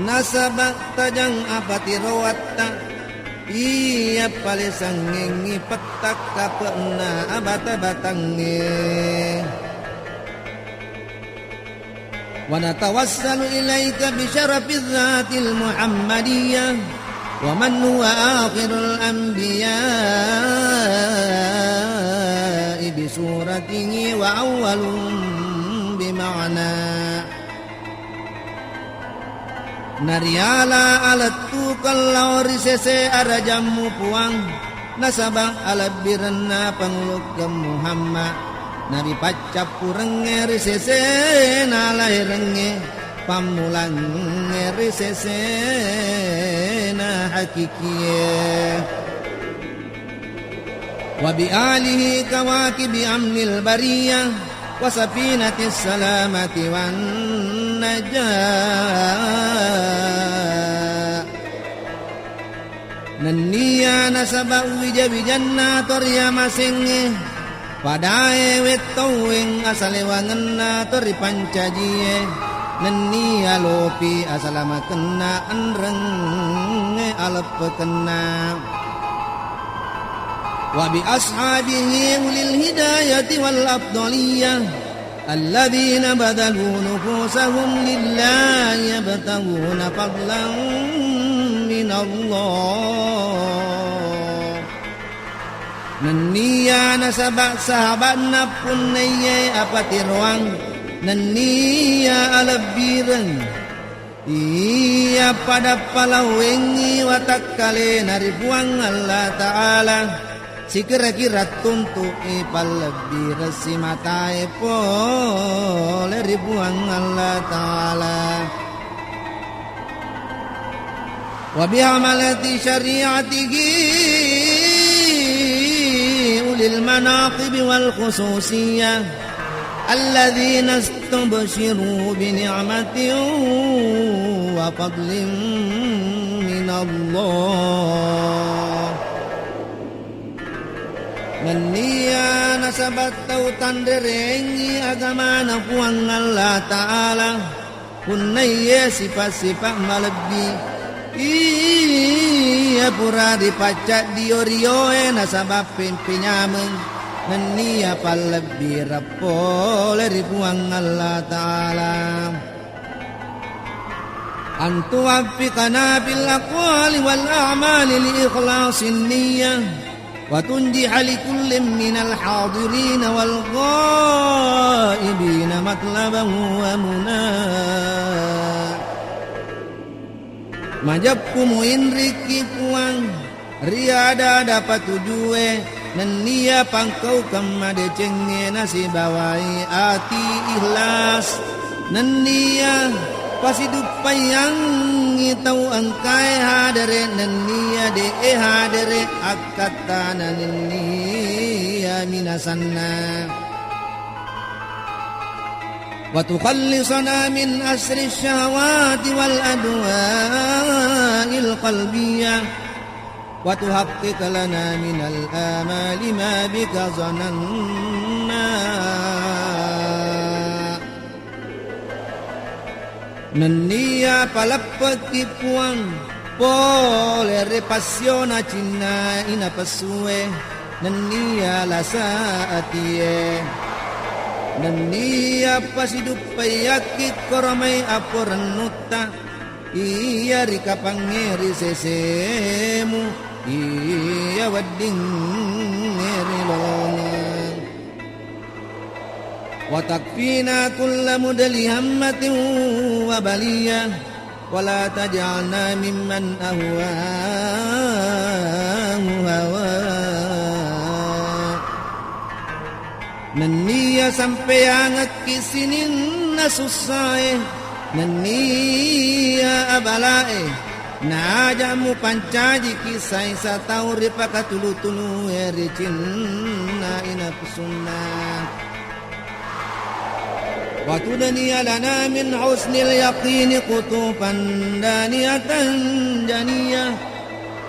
nasaba tajang apatiroatta, iya palesangngengngi pettakkape'na abata-batangnge. Wa natawassalu ilaika bi syarafi dzatil Muhammadiyah wa man huwa akhirul anbiya'i bi suratihi wa awwaluhum bi ma'na. Nariala alettukeng lao ri sese arajammu Puang, nasaba alebbirenna pangulukkeng Muhammad, naripaccappureng ri sesena laerengnge, pammulangnge ri sesena hakikie. Wa bi alihi kawakibi amnil bariyah wa safinatis salamati wan najah. Nenniya nasaba wija-wijanna to riamasengnge, padae wettoweng asalewangenna to ripancajie, nenniya lopi asalamakenna enrengnge aleppekenna. Wa bi ashabihi ulil hidayati wal afdaliyah. Alladzina badzalu nufusahum lillahi yabtaghuna fadlan minallah. Nenniya nasaba sahabatna punnaiye apatiroang, nenniya alebbireng. Iya pada palawengngi watakkalena ri Puang Allah Ta'ala, sikira-kira tuntu'i pallebbireng simatae pole ri Puang Allah Ta'ala. Wa bihamalati syariatihi ulil manaqibi wal khususiyah. Alladzina istabsyiru bi ni'matin wa fadlin minallah. Nenniya nasaba tau tanrerengngi agamana Puang Allah Ta'ala, punnaiye sipa-sipa malebbi. Iya pura ripacca dio-rioe nasaba pempe nyameng, nenniya pallebbi pole ri Puang Allah Ta'ala. An tuwaffiqana fil aqwali wal a'mali li ikhlasin niyyah, wa tunjiha li kullin minal hadirina wal ghaibina matlaban wa muna. Majeppu muinrikki Puang ri ada-ada patujue, nenniya pangkaukeng madecengnge nasibawai ati ikhlas, nenniya pasiduppaiyangngi tau engkae hadere, nenniya de'e hadere akkattana nenniya minasanna. Wa tukhallisana min asri syahawati wal adwa'il qalbiyah. Wa tuhaqqiq lana minal amali ma bika zananna. Nenniya paleppekki Puang pole ri passiona cinna inapessue, nenniya lasa atie, nenniya pasiduppaiakki koromai aporennutta. Iya ri kapangnge ri sesemu, iya weddingnge ri lolongeng. Wa takfina kulla mudli hammatin wa baliyah, wa la taj'alna mimman ahwahu hawa. Nenniya sampeyangekki sininna sussae, nenniya abalae, naaja mupancajiki saisa tau ripakatulu-tulue ri cinna inapsunna. Wa tudniya lana min husnil yaqini qutufan daniyatan janiyah.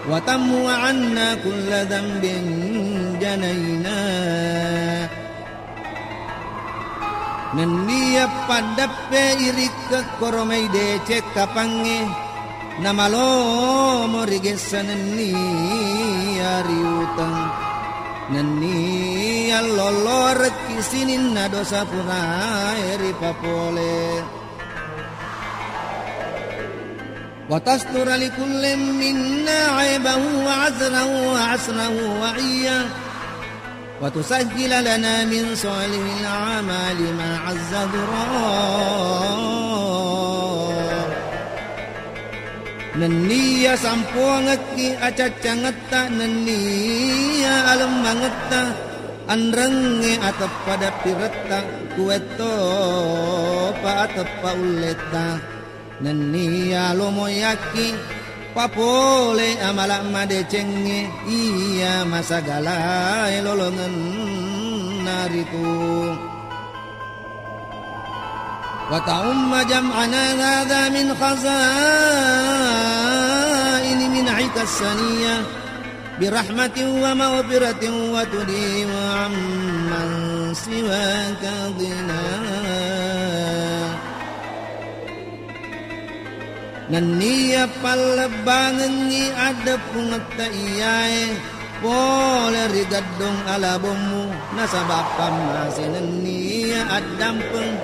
Wa tamhuwa anna kulla dzanbin janaina. Nenniya paddappe irikka koromai deceng kapangnge, namalomo rigessa nenniya riuteng. Nenniya lolorekki sininna dosa purae ripapole. Wa tastura likullin minna aibahu wa azrahu wa asrahu wa iyah. Wa tusahhila lana min salihil amali ma azza dhura. Nenniya sampongekki acaccangetta, nenniya alemmangetta, anrengnge ateppa dappiretta, kuwettopa ateppa ulletta. Nenniya lomoyakki papole amala madecengnge iya masagalae lolongenna ritu. Wa ta'umma jam'ana hadza min khazaini minhika saniyah bi rahmatin wa maghfiratin wa tudhiba amman siwaka ghina. Nenniya pallebbangengngi addeppungetta iyae pole ri geddong alabommu, nasaba pammase nenniya addampeng,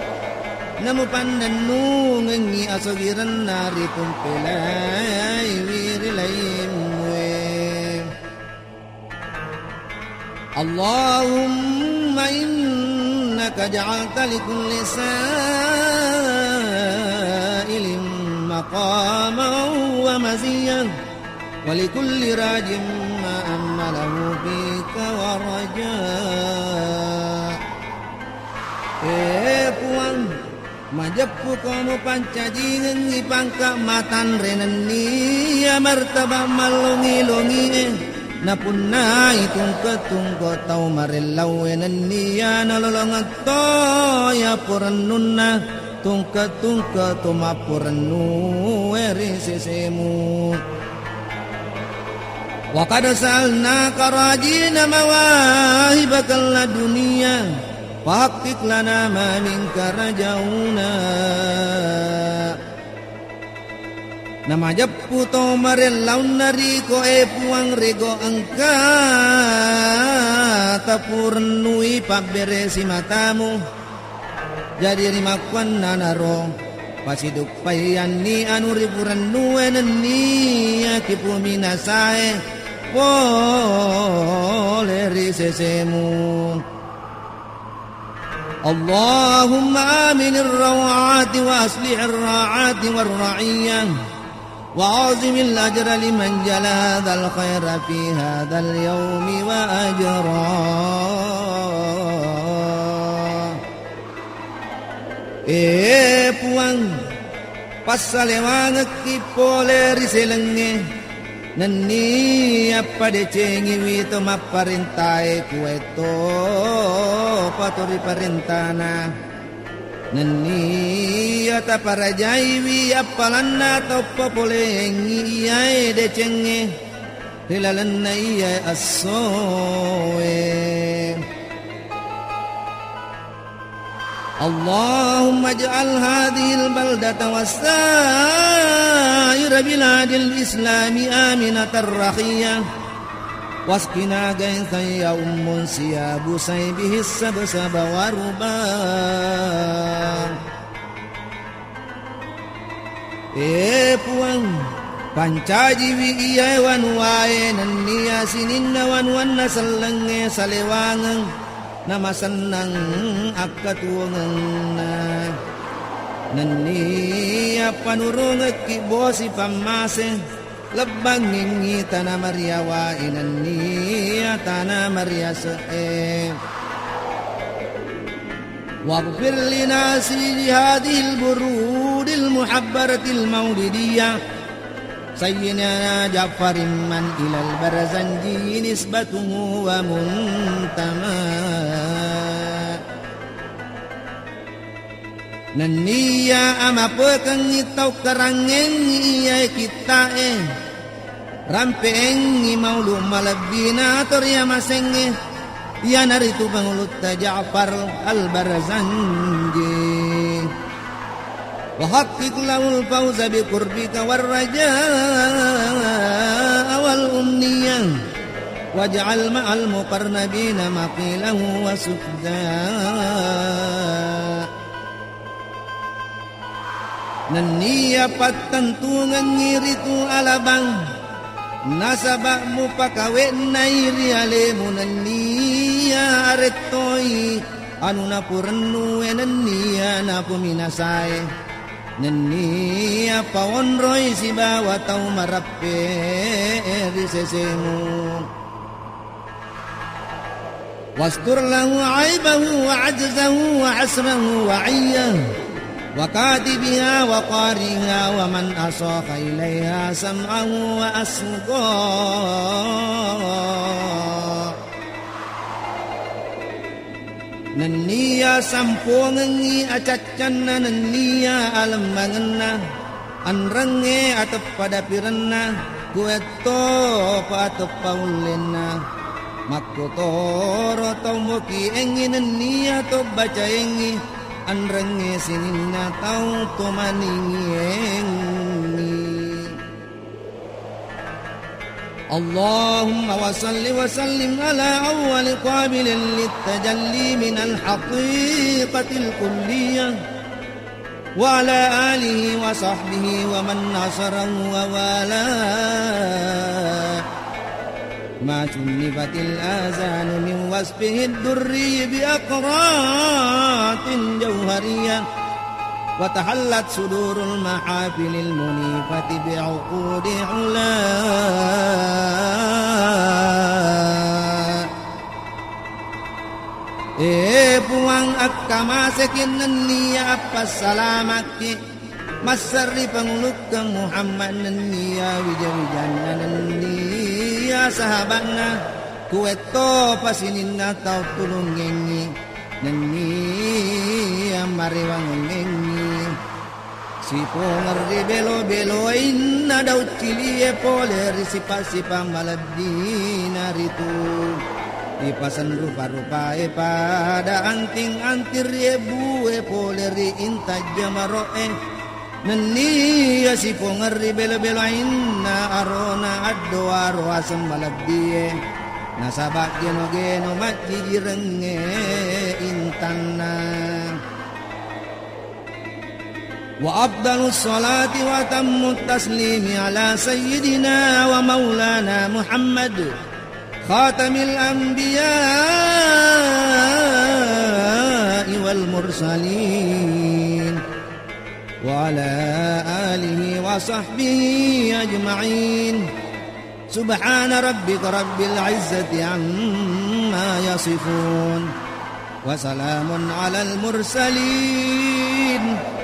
namupannennungengngi asogirenna ritumpelaiwi ri laimmue. Allahumma innaka ja'alta likulli sa'ilin maqaman wa maziyah, wa likulli rajin ma ammalahu fika wa raja. Eh, Puang, majeppuko mupancajingengngi pangka matanre nenniya martaba mallongi-longie, napunnai tungke-tungke tau marellaue nenniya nalolongettoya porennunna tungke-tungke to mapporennue ri sesemu. Wa qad sa'alnaka rajina mawahibaka ladunia, fahaqqiq lana ma minka rajauna. Namajeppu to marellaunna riko, e Puang, riko engka tapurennui pabberesi matamu. Jadi rimakkuannanaro, pasiduppaianni anu ripurennue nenniya kipuminasae pole ri sesemu. اللهم آمن الروعات وأصلح الراعات والرعية، وأعظم الأجر لمن جلى هذا الخير في هذا اليوم وأجرا. E Puang, passalewangekki pole ri selengnge, nenniya padecengiwi to mapparentae kuwaetto pato ri parentana. Nenniya taparajaiwi appalanna toppa polengngi iyae decengnge ri lalenna iyae essoe. اللهم اجعل هذه البلدة وسائر بلاد الإسلام آمنة رخية، واسقنا غيثا يعم انسياب صيبه السبسب وربا. E Puang, pancajiwi iyae wanuwae nenniya sininna wanuwanna sellengnge salewangeng namasennang akkatuwongenna. Nenniya panurungekki bosi pammase, lebbangngengngi tana mariawae nenniya tana mariase'e. واغفر لناسي هذه البرود المحبرة المولدية سيدنا جعفر من إلى البرزنجي نسبته ومنتمى. Nenniya amapekengngi tau karangngengngi iyae kitta'e, rampe'engngi maulu malebbina to riamasengnge, iyanaritu Pangulutta Ja'far Al-Barzanji. وحقق له الفوز بقربك والرجاء والأمنية، واجعل مع المقربين مقيله وسفداه. Nenniya pattentungengngi ritu alabang, nasaba mupakawe'nai ri alemu nenniya arettoi anu napurennue nenniya napuminasae, nenniya paonroi sibawa tau marappe'e ri sesemu. واستر له عيبه وعجزه وعسره وعيه وكاتبها وقارئها ومن أصاغ إليها سمعه وأصغى. Nenniya sampongengngi acaccanna nenniya alemmangenna, anrengnge ateppa dapirenna, kuwettopa ateppa ullenna. Makkotoro tau mokiengngi nenniya to bacaengngi, anrengnge sininna tau to maningiengngi. اللهم وصل وسلم على أول قابل للتجلي من الحقيقة الكلية، وعلى آله وصحبه ومن نصره ووالاه. ما شنفت الآذان من وصفه الدري بأقراط جوهرية، وتحلت صدور المحافل المنيفة بعقود علا. E Puang, akkamaseki nenniya appassalamaki. Masserri pangulukkeng Muhammad nenniya wija-wijanna nenniya sahaba'na, kuwettopa sininna tau tulungngengngi nenniya marewangengngi. Sipongeng ri belo-beloinna dauccilie pole ri sipa-sipa malebbina ritu. Ipaseng rupa-rupae pada anting-anting riebbue pole ri intajja maro'e. Nenniya sipongerri belo-belo ainna arona addoaro aseng malebbie, nasaba geno-geno majjijirengnge intanna. Wa afdalus salati wa atammut taslimi ala sayyidina wa maulana Muhammad, khatamil anbiya'i wal mursalin, wa ala alihi wa sahbihi ajma'in. Subhana rabbika rabbil izzati amma yasifun. Wa salamun alal mursalin.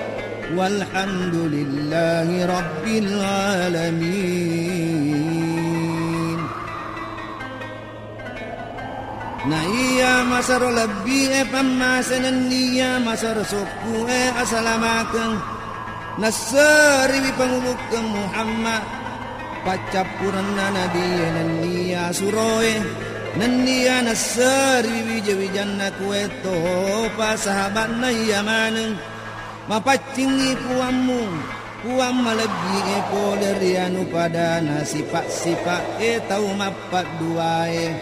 Walhamdulillahi rabbil alamin. Na iya masero lebbi'e pammase nenniya masero sokku'e asalamakeng. Nasseriwi pangulukkeng Muhammad, paccappurenna nabie nenniya suroe, nenniya nasseriwi wija-wijanna kuettopa sahaba'na iya maneng. Mapaccingngi Puammu, Puang malebbi'e pole ri anu padana sipa'-sipa'e tau mappadduae.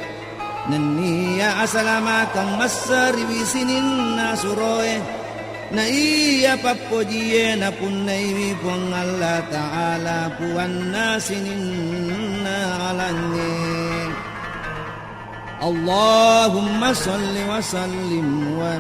Nenniya asalamakeng masseriwi sininna suroe, na iya pappojie napunnaiwi Puang Allah Ta'ala, Puanna sininna alangnge. Allahumma salli wa sallim wa